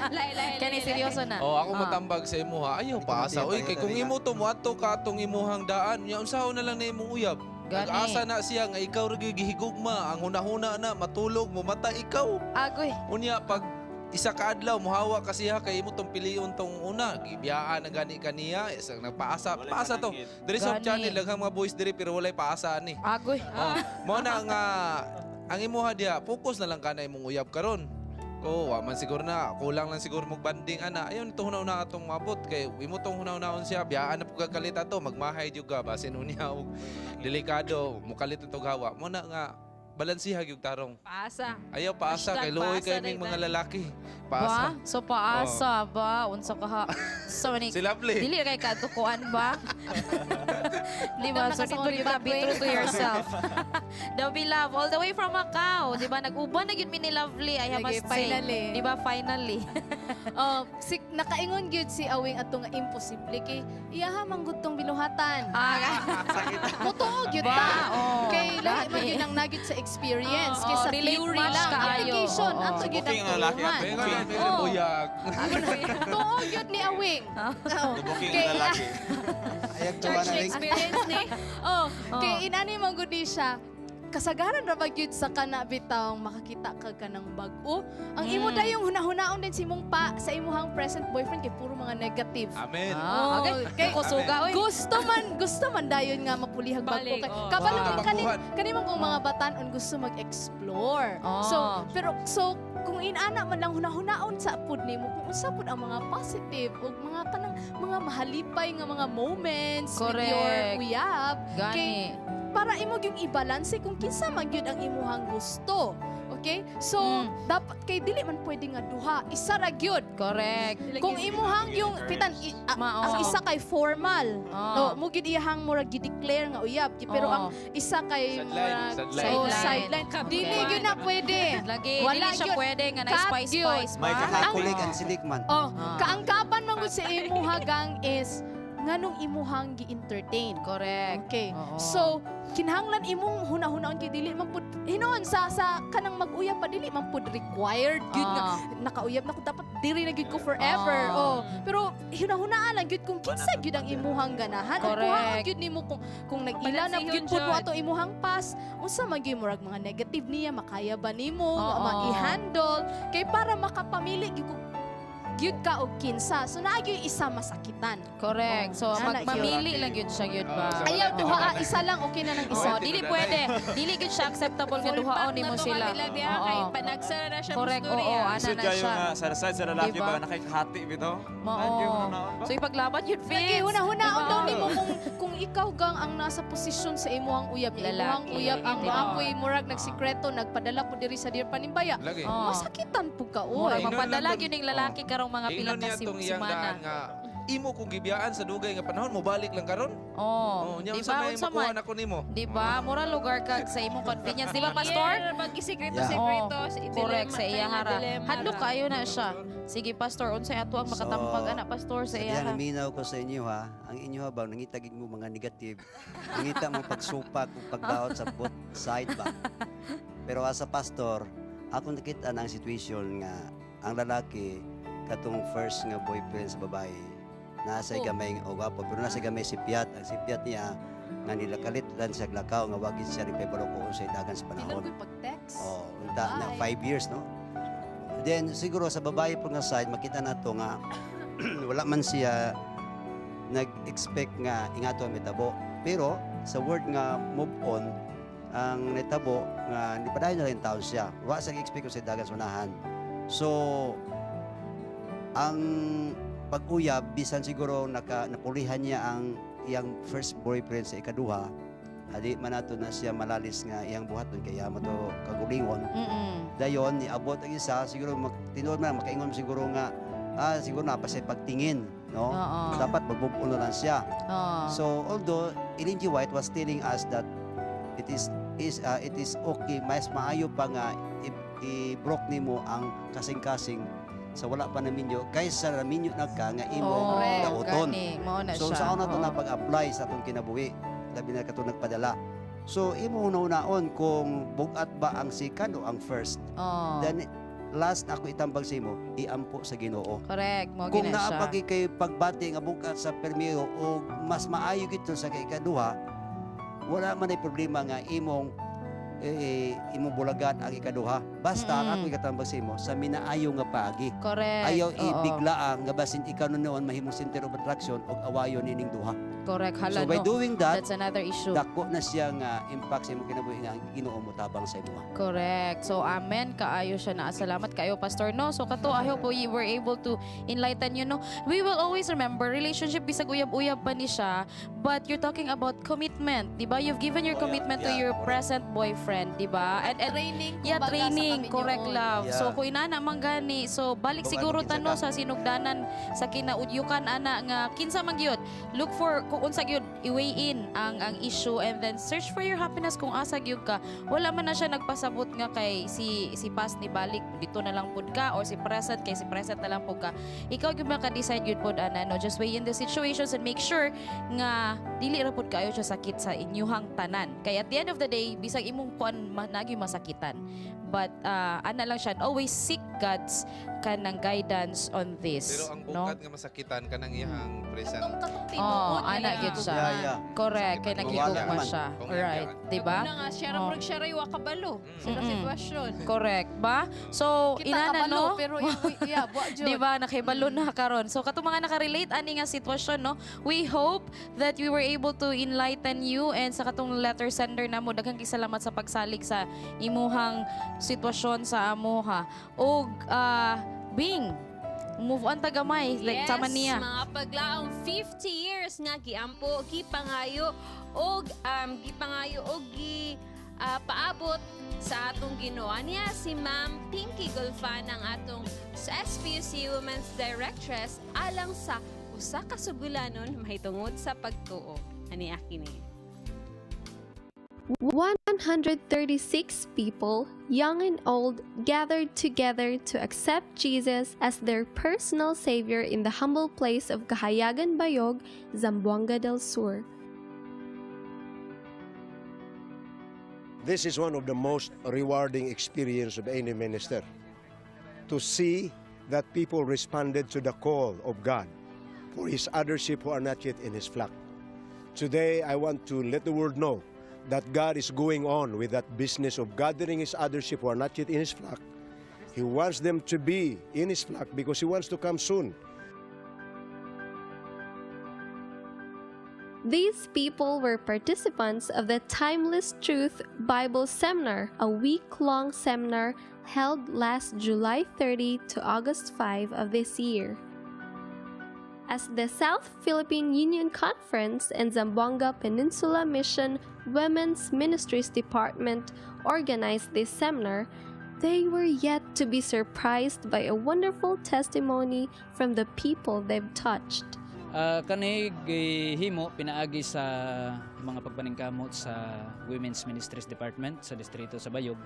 Lahi, lahi, Kani lahi, seryoso na. oh, ako Ah. matambag sa imuha, ayaw paasa. Uy, kay kung imo to moadto ka atong imuhang daan, nya unsaon na lang na imong uyab. Gani. Nag-asa na siya nga ikaw ra gyud gihigugma, ang hunahuna na matulog mo mata ikaw. Agoy. Unya pag isa ka adlaw mohawa ka siya kay imo tong pilion tong una, gibiyaan na gani kaniya, isang nagpaasa, paasa to. Diri sa Gani. channel daghang mga boys diri pero walay paasa ani. Agoy. Oh, mo na nga ang imuha diya, focus na lang ka na imong uyab karon. Ko wa man siguro na kulang lang siguro mog banding ana. Ayon to hunaw na atong mabot kay imo tong hunaw-naon siya biyaan na pud kalit ato magmahay jud ka basin unya og delikado mukalit ang hawa. Mo na nga balansiha gyud tarong. Paasa. Ayaw paasa Hashtag kay luoy paasa kay ming day mga tan. lalaki. Paasa. Ba? So paasa ba? Unsa ka ha? So ni Si Lovely. Dili kay katukuan ba? Di ba? So dito you ka be true to yourself. The be love all the way from Macau, di ba? Nag-uban na gyud mi ni Lovely, I Lagi, must say. finally. Di ba finally? Oh, si, nakaingon gyud si Awing ato nga imposible kay iyaha man gud tong binuhatan. Ah, Totoo gyud Ba, ta. oh, Kay lahi man lagi. gyud ang nagyud sa experience Oo, kaysa relate theory much lang. kaayo. Application Oo. ato gyud ang Booking ang lalaki tulungan. at May booking. Oh. buyag. Tuo gyud ni Awing. Oo. Booking Kay- ang lalaki. Ayag tuwa Church na rin. experience ni. Oh, kay inani man gud ni siya. Kasagaran ra ba gyud sa kana bitaw makakita ka kanang bag-o. Ang imo dayong hunahunaon din si imong pa sa imuhang present boyfriend kay puro mga negative. Amen. Ah, okay. Kay Kusuga oy. Gusto man dayon nga mapulihag bag-o Balik, kay oh. kabalo man Gusto kani kabaguhan. kani man kung mga batan-on gusto mag-explore. Oh. So, pero so kung inana man lang hunahunaon sa pud nimo kung unsa pud ang mga positive ug mga kanang mga mahalipay nga mga moments with your Correct. uyab Gani. kay para imo gyud i-balance kung kinsa man gyud ang imuhang gusto. Okay? So, dapat kay dili man pwede nga duha, isa ra gyud. Correct. Kung imuhang yung pitan Mao. ang isa kay formal. Ah. No, mo gyud iyahang murag gi-declare nga uyab, pero Oo. ang isa kay Sideline, murag sideline. Oh, sideline. Dili gyud na pwede. Lagi, Wala dili siya gyud. pwede nga na Cut spice gyud. spice May ba? kakakulig ang silik man. Oh, Ah. kaangkapan man gud sa imuha gang is nganong imuhang gi-entertain. Correct. Okay. Oo. So, kinahanglan imong hunahunaan kay dili man pud hinuon sa kanang mag-uyab pa dili man pud required gyud nga Ah. nakauyab na ko dapat diri na gyud ko forever. Ah. Oh, pero hunahunaan lang gyud kung kinsa gyud ang imuhang ganahan. Ug Correct. kuhaon gyud nimo kung nag-ila na gyud pud mo ato imuhang past, unsa man gyud murag mga negative niya makaya ba nimo nga Oo. ma-handle kay para makapamili gyud ko gyud ka og kinsa. So naa gyud isa masakitan. Correct. So Ana gyud. magmamili lang gyud siya gyud ba. Oh, Ayaw duha, isa lang okay na ng isa. Oo, dili pwede. Dili gyud siya acceptable nga Full duhaon pack na nimo to sila. kanila diha Oo. kay panagsara na siya Correct, mustorya. oo, ana Isod na kayo siya. nga sa side sa lalaki Diba? ba nakikahati bitaw? Mao. So ipaglaban yun, Lagi, Vince. huna-hunaon Diba? daw nimo kung ikaw gang ang nasa posisyon sa imuhang uyab niya. Imuhang Lalaki. uyab ang Diba? maapoy murag nagsikreto nagpadala po diri sa Dear Panimbaya. Lagi. Oo. Masakitan po ka oy. Murag Ingnon magpadala lang gyud ning lalaki karong mga pila Ingnon ka niya tong iyang semana. daan nga imo kong gibiyaan sa dugay nga panahon mobalik lang karon. Oh, Oh, nya di unsa ba may unsa makuha man? nako nimo? Di ba? Mura lugar kag sa imong convenience, di ba pastor? Yeah, magkisikreto-sikreto. Oo. Correct sa iya hara. Hadlok kayo na siya. Sige pastor, unsay ato ang makatambag ana pastor sa Sa iya diyan ha? naminaw ko sa inyo ha, ang inyo ha ba, nangita gid mo mga negative, nangita mo pagsupak ug pagdaot sa both side ba. Pero as a pastor, ako nakita na ang situation nga ang lalaki katong first nga boyfriend sa babae, nasa Oh. gamay o gwapo, pero nasa gamay si Piat. Ang si Piat niya, Nga nilakalit lang siya lakaw nga wagi siya nagpahibalo ko unsay dagan sa panahon. Pag-text. Oh, unta na 5 years, no? Then siguro sa babae po nga side makita nato nga wala man siya nag-expect nga ingato ang mitabo. Pero sa word nga move on, ang nitabo nga nipadayon na rin taon siya. Wa sa expect ko sa dagan sa unahan. So ang pag-uyab bisan siguro napulihan niya ang iyang first boyfriend sa ikaduha, adi man nato na siya malalis nga iyang buhaton kaya mo to kagulingon. Dayon niabot ang isa siguro tinuod man makaingon siguro nga siguro na pa siya pagtingin, no? Dapat mag-move on na lang siya. So although Ellen G. White was telling us that it is okay, mas maayo pa nga i-broke nimo ang kasing-kasing sa wala pa naminyo kaysa naminyo na ka nga imong dauton. Gani, mao na So siya. sa una to na pag-apply sa atong kinabuhi, labi na katong nagpadala. So imo una-unaon kung bugat ba ang second o ang first. Then last ako itambag sa imo, iampo sa Ginoo. Correct, mao Kung gina siya. naapagi kay pagbati nga bugat sa permiyo o mas maayo gito sa kay ikaduha, wala man ay problema nga imong imong bulagan ang ikaduha. Basta ang ako ikatambag sa imo sa minaayo nga paagi. Correct. Ayaw ibigla nga basin ikaw noon mahimong center of attraction og awayon nining duha. Correct. Hala, So by no. doing that, that's another issue. Dako na siya nga impact sa imong kinabuhi nga ang Ginoo motabang sa imo. Correct. So, amen. Kaayo siya na. Salamat kayo, Pastor. No? So, kato, I hope we were able to enlighten you. No? We will always remember, relationship, bisag uyab-uyab pa ni siya, but you're talking about commitment. Di ba? You've given your commitment to your present boyfriend. Di ba? And training, yeah, kumbaga, sa training. kaminyoon. Correct, love. So, kung inana man gani, so, balik Kung siguro ano, kinsa tano ka. sa sinugdanan, sa kinaudyukan, ana, nga, kinsa man gyud. Look for, kung unsa gyud, i-weigh in ang issue and then search for your happiness kung asa gyud ka. Wala man na siya nagpasabot nga kay si past ni balik dito na lang pud ka or si present kay si present na lang pud ka. Ikaw gyud maka-decide gyud pud ana, no, just weigh in the situations and make sure nga dili ra pud kaayo siya sakit sa inyuhang tanan. Kay at the end of the day bisag imong kuan nagi masakitan. But ana lang siya, always seek God's kanang guidance on this. Pero ang no? bukad nga masakitan kanang iyang present. Oh, ana gyud siya. Correct, kay nagigugma siya. Right, di ba? Una nga, siya ra Oh. murag siya ra kabalo sa sitwasyon. Correct ba? So, Kita inana kabalo, no? pero yeah, buwa jud. Di ba? Nakibalo na karon. So katong mga nakarelate ani nga sitwasyon no, we hope that we were able to enlighten you and sa katong letter sender namo daghang kay salamat sa pagsalig sa imuhang sitwasyon sa amoha. Og Bing, move on ta gamay like yes, sama niya. mga paglaong 50 years nga giampo, gipangayo og gipangayo og gi paabot sa atong Ginoo. Niya si Ma'am Pinky Gulfan ang atong sa SPUC Women's Directress alang sa usa ka sugulanon mahitungod sa pagtuo. Ani kini. 136 people, young and old, gathered together to accept Jesus as their personal savior in the humble place of Kahayagan Bayog, Zamboanga del Sur. This is one of the most rewarding experience of any minister. To see that people responded to the call of God for his other sheep who are not yet in his flock. Today, I want to let the world know that God is going on with that business of gathering his other sheep who are not yet in his flock. He wants them to be in his flock because he wants to come soon. These people were participants of the Timeless Truth Bible Seminar, a week long seminar held last July 30 to August 5 of this year. As the South Philippine Union Conference and Zamboanga Peninsula Mission Women's Ministries Department organized this seminar, they were yet to be surprised by a wonderful testimony from the people they've touched. Kani gihimo pinaagi sa mga pagpaningkamot sa Women's Ministries Department sa distrito sa Bayog.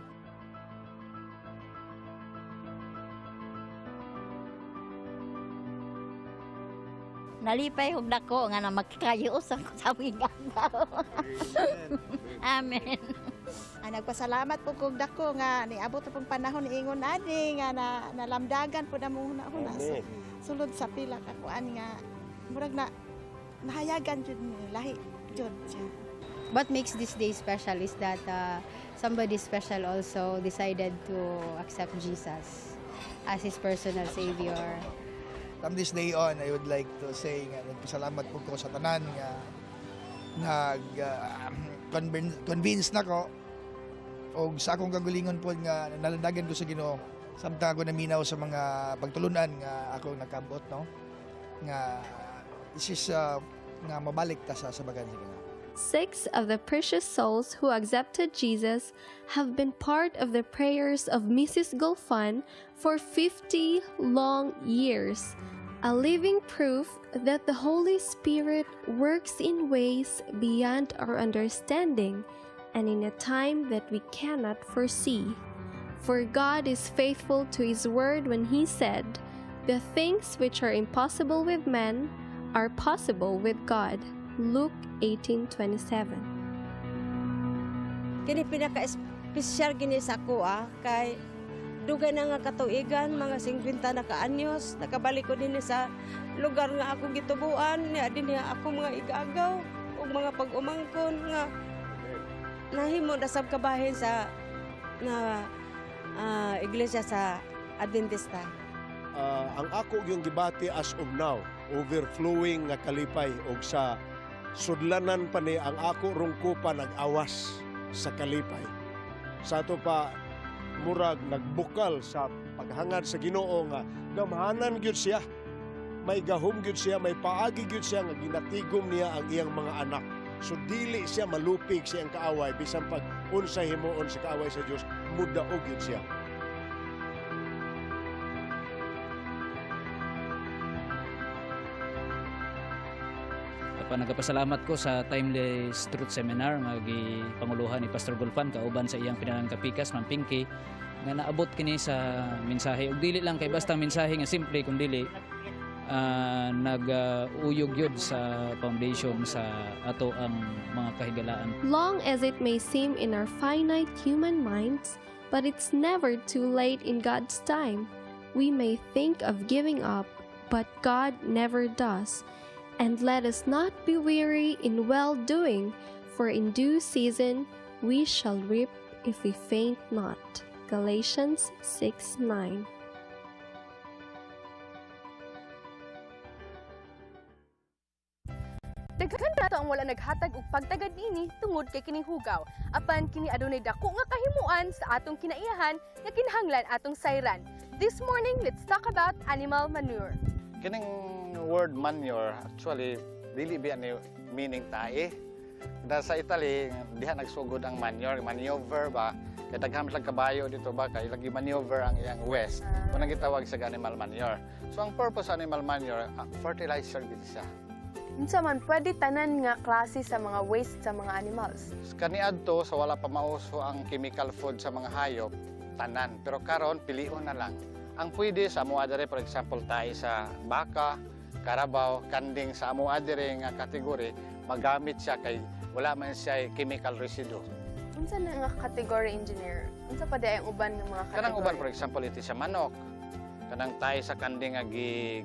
Nalipay og dako nga na magkakayo sa aming agaw. Amen. Nagpasalamat po kog dako nga niabot na pong panahon ingon ani nga na, nalamdagan po na mong huna-huna Amen. sulod sa pila ka kuan nga murag na nahayagan jud ni lahi jud siya. What makes this day special is that somebody special also decided to accept Jesus as his personal savior. From this day on, I would like to say nga nagpasalamat po ko sa tanan nga nag convince nako og sa akong kagalingon po nga nalandagan ko sa Ginoo samtang ako naminaw sa mga pagtulunan nga ako nakabot, no, nga this is nga mabalik ta sa sabagan sa Ginoo. Six of the precious souls who accepted Jesus have been part of the prayers of Mrs. Gulfan for 50 long years, a living proof that the Holy Spirit works in ways beyond our understanding and in a time that we cannot foresee. For God is faithful to His word when He said, "The things which are impossible with men are possible with God." Luke 18:27. Kini pinaka-espesyal gini sa ako kay dugay na nga katuigan, mga 50 na kaanyos, nakabalik ko dinhi sa lugar nga ako gitubuan, niya dinhi ako mga igagaw ug mga pag-umangkon nga nahimo na sab kabahin sa na iglesia sa Adventista. Ang ako yung gibati as of now, overflowing nga kalipay og sa sudlanan pa ni ang ako rungko pa nag-awas sa kalipay. Sa ato pa murag nagbukal sa paghangad sa Ginoo nga gamhanan gyud siya. May gahom gyud siya, may paagi gyud siya nga ginatigom niya ang iyang mga anak. So dili siya malupig sa iyang kaaway bisan pag unsa himuon sa kaaway sa Dios, mudaog gyud siya. Pa nagapasalamat ko sa Timeless Truth Seminar nga gipanguluhan ni Pastor Gulfan kauban sa iyang pinanang kapikas Ma'am Pinky nga naabot kini sa mensahe ug dili lang kay basta mensahe nga simple kun dili nag-uyog yun sa foundation sa ato ang mga kahigalaan. Long as it may seem in our finite human minds, but it's never too late in God's time. We may think of giving up, but God never does. And let us not be weary in well-doing, for in due season we shall reap if we faint not. Galatians 6:9. Daghan nato ang wala naghatag og pagtagad niini tungod kay kining hugaw. Apan kini adunay dako nga kahimuan sa atong kinaiyahan nga kinahanglan atong sayran. This morning, let's talk about animal manure. Kining word manure actually dili biya ni meaning tae. Dahil sa Italy diha nagsugod ang manure, maneuver ba? Kay daghan man kabayo dito ba kay lagi maneuver ang iyang waste. Unang gitawag sa animal manure. So ang purpose sa animal manure, fertilizer gid siya. Unsa man pwede tanan nga klase sa mga waste sa mga animals? Kaniadto sa wala pa mauso ang chemical food sa mga hayop, tanan. Pero karon pilion na lang. Ang pwede sa amoa diri, for example, tae sa baka, karabaw, kanding sa amoa diri nga kategory, magamit siya kay wala man siya chemical residue. Unsa na nga category, engineer? Unsa pa di ang uban nga mga category? Kanang uban, for example, iti sa manok, kanang tae sa kanding nga gi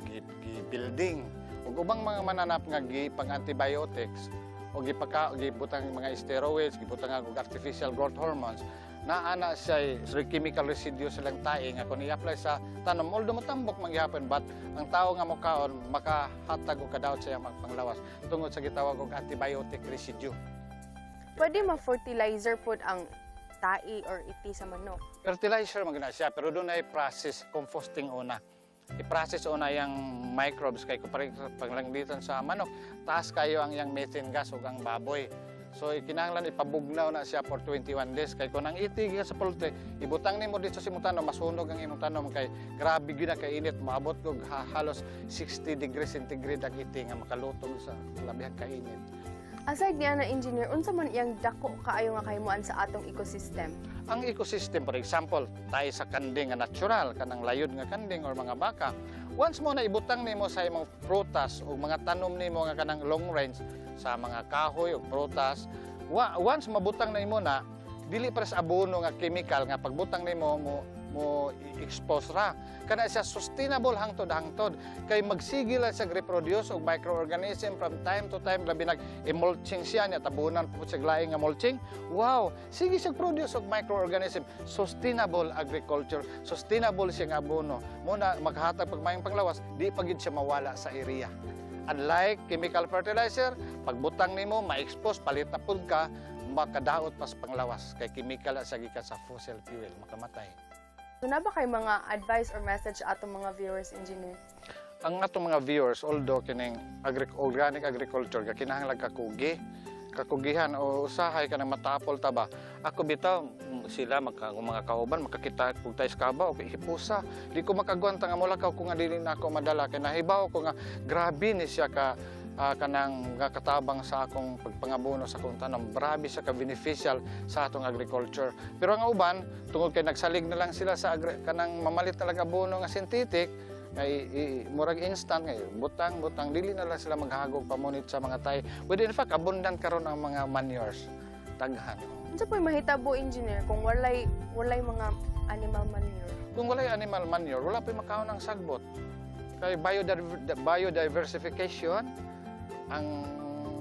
building. Ug ubang mga mananap nga gipang antibiotics o gibutang mga steroids, gibutang og artificial growth hormones, naa na siya chemical residue silang tae nga kung i-apply sa tanom, although matambok man gihapon, but ang tao nga mokaon makahatag og kadaot sa iyang panglawas tungod sa gitawag og antibiotic residue. Pwede ma-fertilizer pod ang tae or iti sa manok? Fertilizer man gina siya, pero doon ay process composting una. I-process una yung microbes kay kumpara panglangitan sa manok, taas kayo ang iyang methane gas ug ang baboy. So kinahanglan ipabugnaw na siya for 21 days kay kung ang iti gikan sa poultry, ibutang nimo dito sa imong tanom, masunog ang imong tanom kay grabe gyud na kainit, moabot og halos 60 degrees centigrade ang iti nga makalutong sa labihang kainit. Aside niya na engineer, unsa man iyang dako kaayo nga kahimuan sa atong ecosystem? Ang ecosystem, for example, tayo sa kanding nga natural, kanang layod nga kanding or mga baka. Once mo na ibutang nimo sa imong prutas o mga tanom nimo nga kanang long range sa mga kahoy o prutas, once mabutang na nimo na, dili para sa abono nga chemical nga pagbutang nimo mo expose ra. Kana siya sustainable hangtod hangtod kay magsige lang siya reproduce og microorganism from time to time, labi nag mulching siya niya, tabunan po siya laing nga mulching. Wow, sige siya produce og microorganism. Sustainable agriculture, sustainable siya nga abono. Muna makahatag pag maayong panglawas, di pa gid siya mawala sa area. Unlike chemical fertilizer, pagbutang nimo ma-expose, palit na pud ka, makadaot pas panglawas kay chemical sa gikan sa fossil fuel, makamatay. Naa ba kay mga advice or message atong mga viewers, Engineer? Ang atong mga viewers, although kining organic agriculture kinahanglan kakugi, kakugihan o usahay ka ng matapol ta ba. Ako bitaw sila maka, kung mga kauban makakita kung tayo sa kaba o hipusa, di ko makagwanta nga mulakaw kung nga dili na ako madala kay nahibaw ko nga grabe ni siya ka kanang nga katabang sa akong pagpangabuno sa akong tanom. Grabe siya ka beneficial sa atong agriculture. Pero ang uban, tungod kay nagsalig na lang sila sa kanang mamalit talaga abono nga synthetic, ay murag instant ngay butang butang, dili na lang sila maghagog pamunit sa mga tay. With in fact abundant karon ang mga manures, daghan. Unsa po'y mahitabo, Engineer, kung walay mga animal manure? Kung walay animal manure, wala po'y makaon ang sagbot. Kay biodiversification ang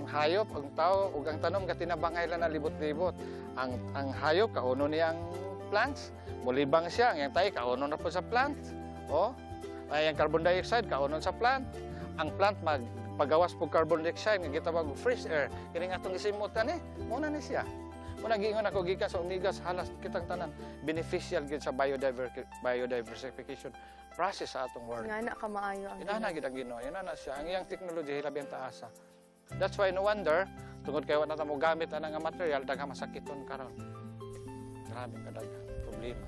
hayop, ang tao ug ang tanom gatinabangay lang na libot-libot. Ang hayop kauno niya ang plants, mulibang siya, ang tay kauno na po sa plants. Oh, ay ang carbon dioxide kaunon sa plant. Ang plant magpagawas po carbon dioxide nga gitawag og fresh air. Kining atong gisimutan eh, muna ni siya. Muna giingon ako gikan sa Omegas, halas kitang tanan beneficial gyud sa biodiversification process sa atong world. Nga na ka maayo ang Inana gid ang Ginoo, inana siya ang iyang technology hilabi ang taasa. That's why no wonder tungod kay wa na ta mo gamit ana nga material, daghang masakiton karon. Grabe ka daghan problema.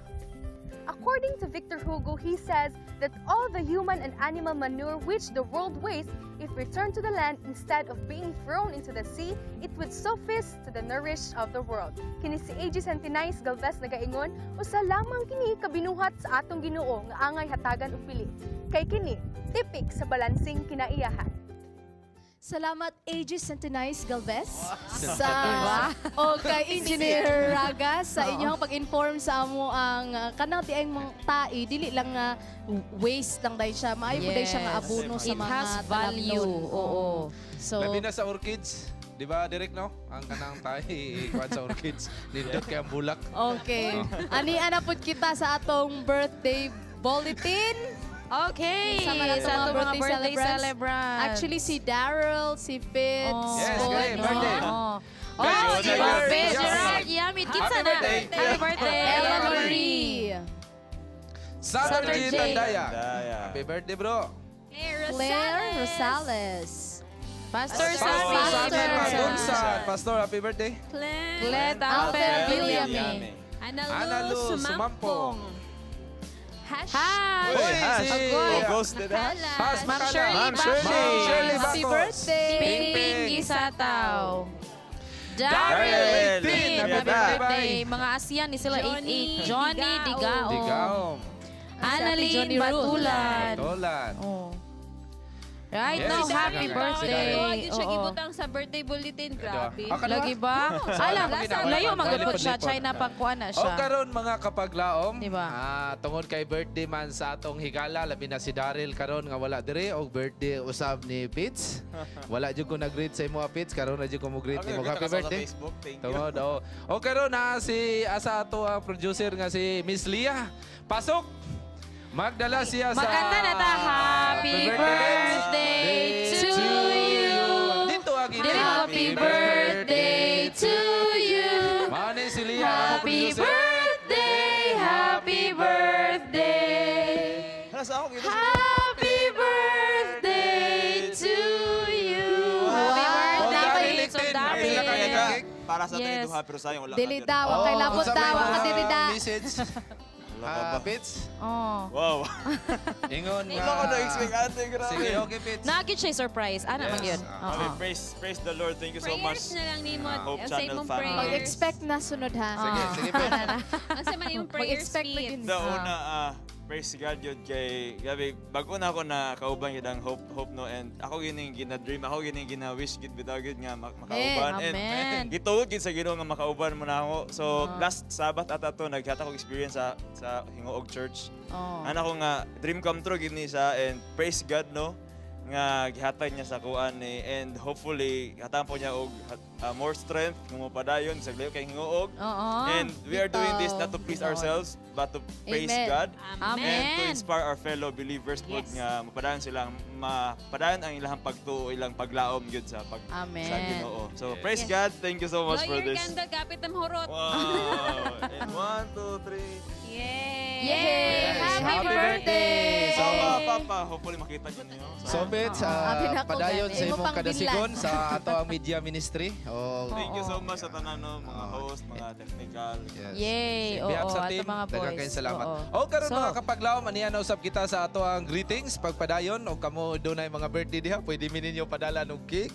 According to Victor Hugo, he says that all the human and animal manure which the world wastes, if returned to the land instead of being thrown into the sea, it would suffice to the nourish of the world. Kini si A.G. Santinais Galvez nagaingon, usa lamang kini kabinuhat sa atong Ginoo nga angay hatagan og pili. Kay kini, tipik sa balansing kinaiyahan. Salamat, AG Santinais Galvez, sa Diba? o kay Engineer Raga sa inyong pag-inform sa amo ang kanang ti ang mga tai dili lang nga waste lang dahil siya, maayo po dahil siya nga abono sa It mga has value. talamnon. Oo. So labi na sa orchids. Di ba, direct no? Ang kanang tahi, ikuan sa orchids. Nindot kay ang bulak. Okay. Ani ana pud kita sa atong birthday bulletin. Okay. Sa mga Sa atong mga birthday celebrants. Actually, si Daryl, si Fitz. Oh. Yes, oh, great no? birthday. Oh. Guys, Oh, si Gerard, Fitz. Yamit. Gerard Yamit. Kinsa Happy na? birthday. Happy birthday. Ella Marie. Saturday Saturday. Tandaya. Happy birthday, bro. Claire Rosales. Pastor Pastor Sammy. Sammy Pagunsan. Pastor, happy birthday. Claire Alfred Alfred Villame. Ana Ana Luz Luz Sumampong. Sumampong. Hash. Hash. Uy, Hash. Agoy. August din, Hash. Hash Ma'am Makala. Shirley Ma'am Bakos. Shirley. Ma'am Shirley Happy Bakos. birthday. Ping Ping Gisataw. Daryl Daryl 18. Happy Happy birthday. Mga ASEAN ni sila Johnny 88. Johnny Digao. Digao. Digaw. Annalyn Johnny Ruth. Batulan. Tolan. Oh. Right Yes. now, Si happy Daryl. birthday. Wag yun siya Oo. gibutang sa birthday bulletin. Grabe. Ah, kana? Lagi ba? Alam, layo magapod siya. China pagkuan na O siya. karon mga kapaglaom, Diba? Tungod kay birthday man sa atong higala, labi na si Daryl karon nga wala dire og birthday usab ni Pitts. Wala jud ko nag-greet sa imo, Pitts, karon na jud ko mo greet Okay, nimo. kita Happy ka sa birthday. Facebook. Thank you. Tungod, oh. O karon na si asa ato ang producer nga si Miss Lia. Pasok. Magdala siya sa Maganda na ta. Happy birthday to you. Dito ang Dili, happy birthday to you. Mao ni si Lia, ang Happy producer. birthday, happy birthday. Hala, sa ako, kita sa- Happy birthday to you. Happy Oh, birthday, Daryl, so 18. Daryl. Pila ka ni cake? Para sa Yes. yes. duha, pero sayang wala ka Dili dyan. daw, ang kay labot unsa may daw, ang mga kadiri da. Message. Wala ka ba? Pits? Oh. Wow. Ingon nga. Wala ko na-expect ate, grabe. Sige, okay, Pits. Nagit siya surprise. Ana man Yes. yun. Okay, Oo. praise the Lord. Thank you so much. Prayers na lang nimo. Hope Ang sa Channel imong family. prayers. Mag-expect na sunod ha. Sige, sige, Pits. Ang sa man imong prayers, Mag-expect na Pete. yun. The una, Praise God yun kay gabi bago na ako na kauban gid ang Hope Hope no, and ako gining gina-dream, ako gining gina-wish gid bitaw gid nga makauban Amen. and gituod gid sa Ginoo nga makauban mo na ako. So last Sabbath ata to, naghatag ko experience sa Hingoog Church. Ana ko nga dream come true gid ni siya and praise God no nga gihatag niya sa kuan ni, and hopefully hatagan po niya og more strength kung mapadayon sa layo kay Hingoog. And we are doing this not to please ourselves but to praise Amen. God Amen. and to inspire our fellow believers pod nga mapadayon silang mapadayon ang ilang pagtuo, ilang paglaom gyud sa pag Amen. sa Ginoo. So praise God. Thank you so much Blow for your this. candle, kapit ang hurot. Wow. And one, two, three. Yay! Yay! Yes. Happy Happy birthday! birthday! So, mga papa, hopefully makita niyo niyo. So, Bets, Abi na ko padayon gani. sa Imo imong pang kadasigon binlan. sa ato ang media ministry. Oh, Thank you so much sa tanan no, mga host, mga technical. Yes. Yay! Oo, Behalf sa ato team, mga daghang boys. kayong salamat. Oo. O karon So, mga kapaglaom, aniya na usab kita sa ato ang greetings pagpadayon og kamo dunay mga birthday diha, pwede mi ninyo padala og cake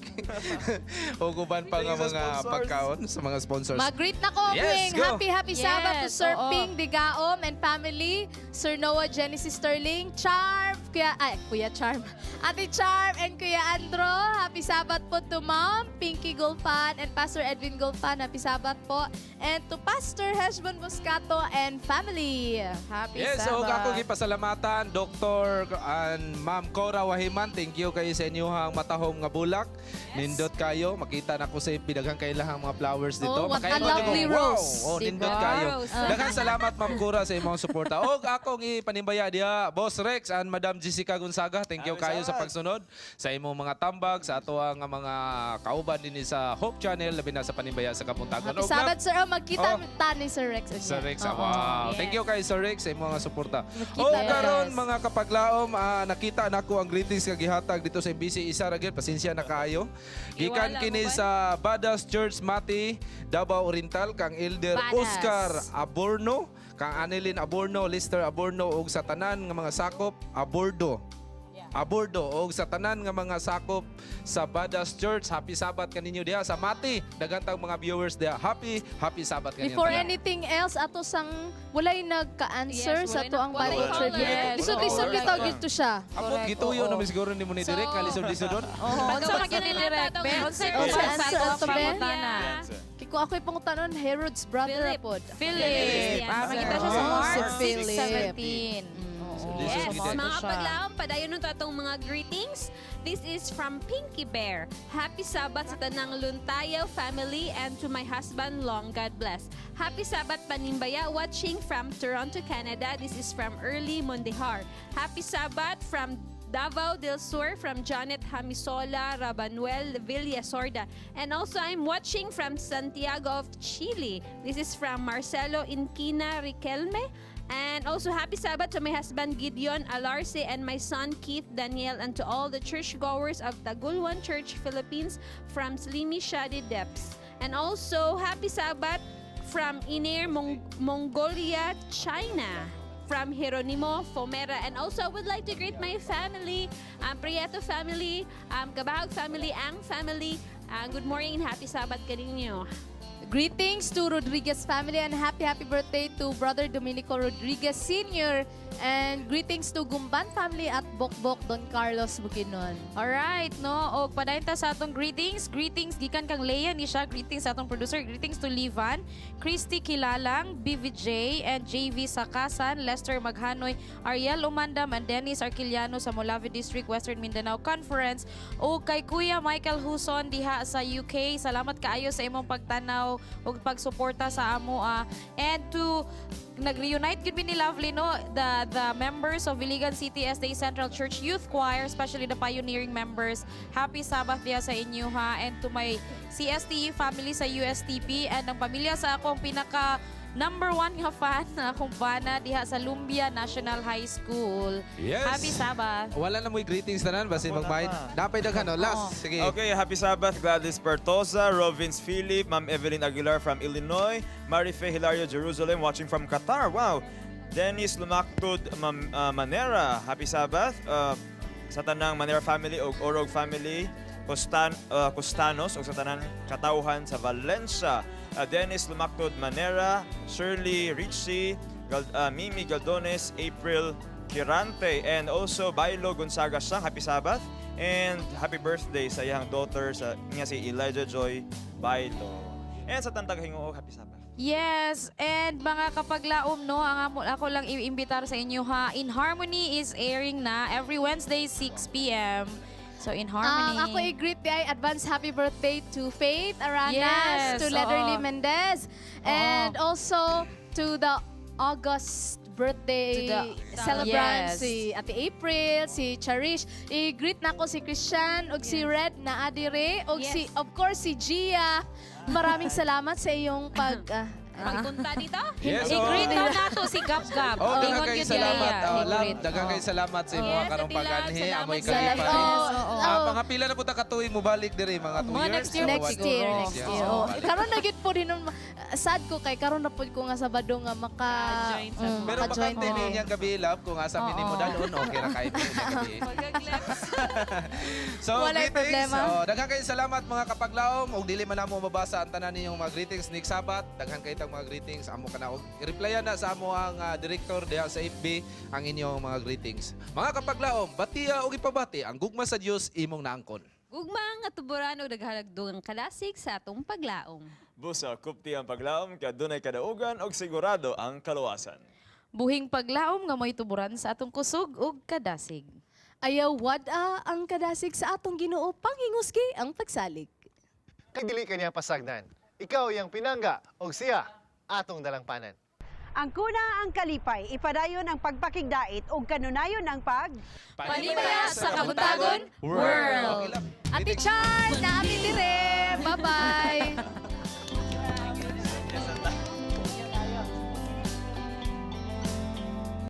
o uban pa nga Thank you sa mga sponsors. pagkaon sa mga sponsors. Mag-greet na ko, Yes, Wing. go. Happy, happy Sabbath to Sir oo. Ping Digaom and family, Sir Noah Genesis Sterling, Charm, Kuya, ay, Kuya Charm, Ate Charm and Kuya Andro. Happy Sabbath po to Mom, Pinky Gulfan, and Pastor Edwin Gulfan. Happy Sabbath po. And to Pastor Heshbon Moscato and family. Happy Yes, Sabbath. og ako gipasalamatan Dr. and Ma'am Cora Wahiman. Thank you kayo sa inyong matahom nga bulak. Nindot kayo, makita na ko sa pidaghan kay lahang mga flowers dito. Oh, what a Makaingon ko, lovely wow! rose. Oh, Diba? nindot kayo. Rose. Daghang salamat Ma'am Cora sa imong suporta. Og akong ipanimbaya diha Boss Rex and Madam Jessica Gonzaga. Thank you Happy kayo sa Sabbath. pagsunod sa imong mga tambag sa ato ang mga kauban dinhi sa Hope Channel labi na sa panimbaya sa Kabuntagon. Happy Og Sabbath, sir. Oh, magkita Oh. ta ni Sir Rex. unya. Sir Rex, Oo. wow. Yes. Thank you kay Sir Rex sa imong mga suporta. Makita O na, karon guys. mga kapaglaom, nakita nako ang greetings nga gihatag dito sa MBC isa ra gyud, pasensya na kaayo. Gikan Iwala kini mo ba? sa Badas Church Mati, Davao Oriental kang Elder Badas. Oscar Aborno, kang Annelyn Aborno, Lester Aborno ug sa tanan nga mga sakop Abordo. Abordo og sa tanan nga mga sakop sa Badas Church. Happy Sabbath kaninyo diha sa Mati. Daghan tag mga viewers diha. Happy Happy Sabbath kaninyo. Before tanan. anything else, ato sang walay nagka-answer Yes, sa walay to ang walay Bible caller. trivia. Yes. Lisod-lisod Wala. bitaw gito siya. Amot Correct, gituyo oo. na siguro ni mo ni So- direk kalisod-lisod doon. Oo, unsa man gyud ni direk, be? Unsa Unsa sa answer ato ato, be? pangutana? Kay kung ako'y pangutanon, Herod's brother Philip. pod. Philip. Philip. Makita siya sa Oh, Mark si Philip. 6:17. Oo. This Yes, is mga siya. kapaglaom, padayon nun atong mga greetings. This is from Pinky Bear. Happy Sabbath sa Tanang Luntayaw family and to my husband, Long. God bless. Happy Sabbath, Panimbaya, watching from Toronto, Canada. This is from Early Mondehar. Happy Sabbath from Davao del Sur from Janet Hamisola Rabanuel Villasorda. And also, I'm watching from Santiago of Chile. This is from Marcelo Inquina Riquelme. And also, happy Sabbath to my husband Gideon Alarce and my son Keith Daniel and to all the churchgoers of Tagulwan Church, Philippines from Slimy Shadi Depths. And also, happy Sabbath from Iner, Mongolia, China from Jeronimo Fomera. And also, I would like to greet my family, Prieto family, Kabahag family, Ang family. Good morning and happy Sabbath kaninyo. Greetings to Rodriguez family and happy, happy birthday to Brother Dominico Rodriguez Sr. And greetings to Gumban family at Bokbok Don Carlos Bukidnon. Alright, no? O padayon ta sa atong greetings. Greetings gikan kang Leia ni siya. Greetings sa atong producer. Greetings to Livan, Christy Kilalang, BVJ, and JV Sakasan, Lester Maghanoy, Ariel Umandam, and Dennis Arquiliano sa Molave District, Western Mindanao Conference. O kay Kuya Michael Huson diha sa UK. Salamat kaayo sa imong pagtanaw ug pagsuporta sa amo. And to nag-reunite gud mi ni Lovely no, the members of Iligan City SDA Central Church Youth Choir, especially the pioneering members. Happy Sabbath diha sa inyo ha, and to my CSTE family sa USTP and ang pamilya sa akong pinaka number one nga fan na akong bana diha sa Lumbia National High School. Yes. Happy Sabbath. Wala na mo'y greetings tanan basin Wala magbayad. pa. Napay daghan no. Last sige. Okay, happy Sabbath Gladys Pertosa, Robins Philip, Ma'am Evelyn Aguilar from Illinois, Marife Hilario Jerusalem watching from Qatar. Wow. Dennis Lumaktud Manera, happy Sabbath. Sa tanang Manera family og Orog family, Costanos og sa tanang katawhan sa Valencia. Dennis Lumaktud Manera, Shirley Ritchie, Mimi Galdones, April Kirante, and also Bailo Gonzaga Sang. Happy Sabbath and happy birthday sa iyang daughter sa nga si Elijah Joy Bailo. And sa Tantag Hinguog, happy Sabbath. Yes, and mga kapaglaom, no, ang ako lang iimbitar sa inyo ha. In Harmony is airing na every Wednesday 6 p.m. So In Harmony. Ang ako i-greet di ay advance happy birthday to Faith Aranas, to Lederly Mendez, and also to the August birthday To the- celebrant, si Ate April, si Cherish. I-greet na ako si Christian, ug si Red na adire, ug si, of course, si Gia. Maraming salamat sa iyong pag Pagpunta dito? Yes, I-greet oh. daw nato si Gab Gab. Oh, daghang Ingon kay gyud salamat. niya. Oh, love, I-greet. daghang kay salamat sa imong Yes, karong Ate Love, paganhi, salamat amoy sa kalipay. Yes, oo. Mga pila na po ta katuig mobalik diri, mga 2 Mga years? next year, Or next one year, next year. Oh, Oh. balik. Karon na gyud po din nun, sad ko kay karon na pud ko nga Sabado nga maka Pero maka-join bakante diri. ni niyang gabi, love, kung asa mini mo dalon, okay ra kay mo niyang gabi. So, Walay greetings. problema. Oh, daghan kayo salamat, mga kapaglaom. Ug dili man namo mabasa ang tanan ninyong mga greetings next Sabat. Daghan kay tang mga greetings. Amo kana og replyan na sa amo ang director diha sa FB ang inyong mga greetings. Mga kapaglaom, batiya og ipabati ang gugma sa Dios imong naangkon. Gugma nga tuburan og naghalagdungang kalasig sa atong paglaom. Busa kupti ang paglaom kay adunay kadaugan og sigurado ang kaluwasan. Buhing paglaom nga mo'y tuburan sa atong kusog ug kadasig. Ayaw wad-a ang kadasig sa atong Ginoo, panginguski ang pagsalig. Kay dili kaniya pasagdan. Ikaw iyang pinangga og siya atong dalangpanan. Ang kuna ang kalipay, ipadayon ang pagpakigdait ug kanunayon ang pag Panimaya sa Kabuntagon World. Ate Char, naami dire. Bye-bye.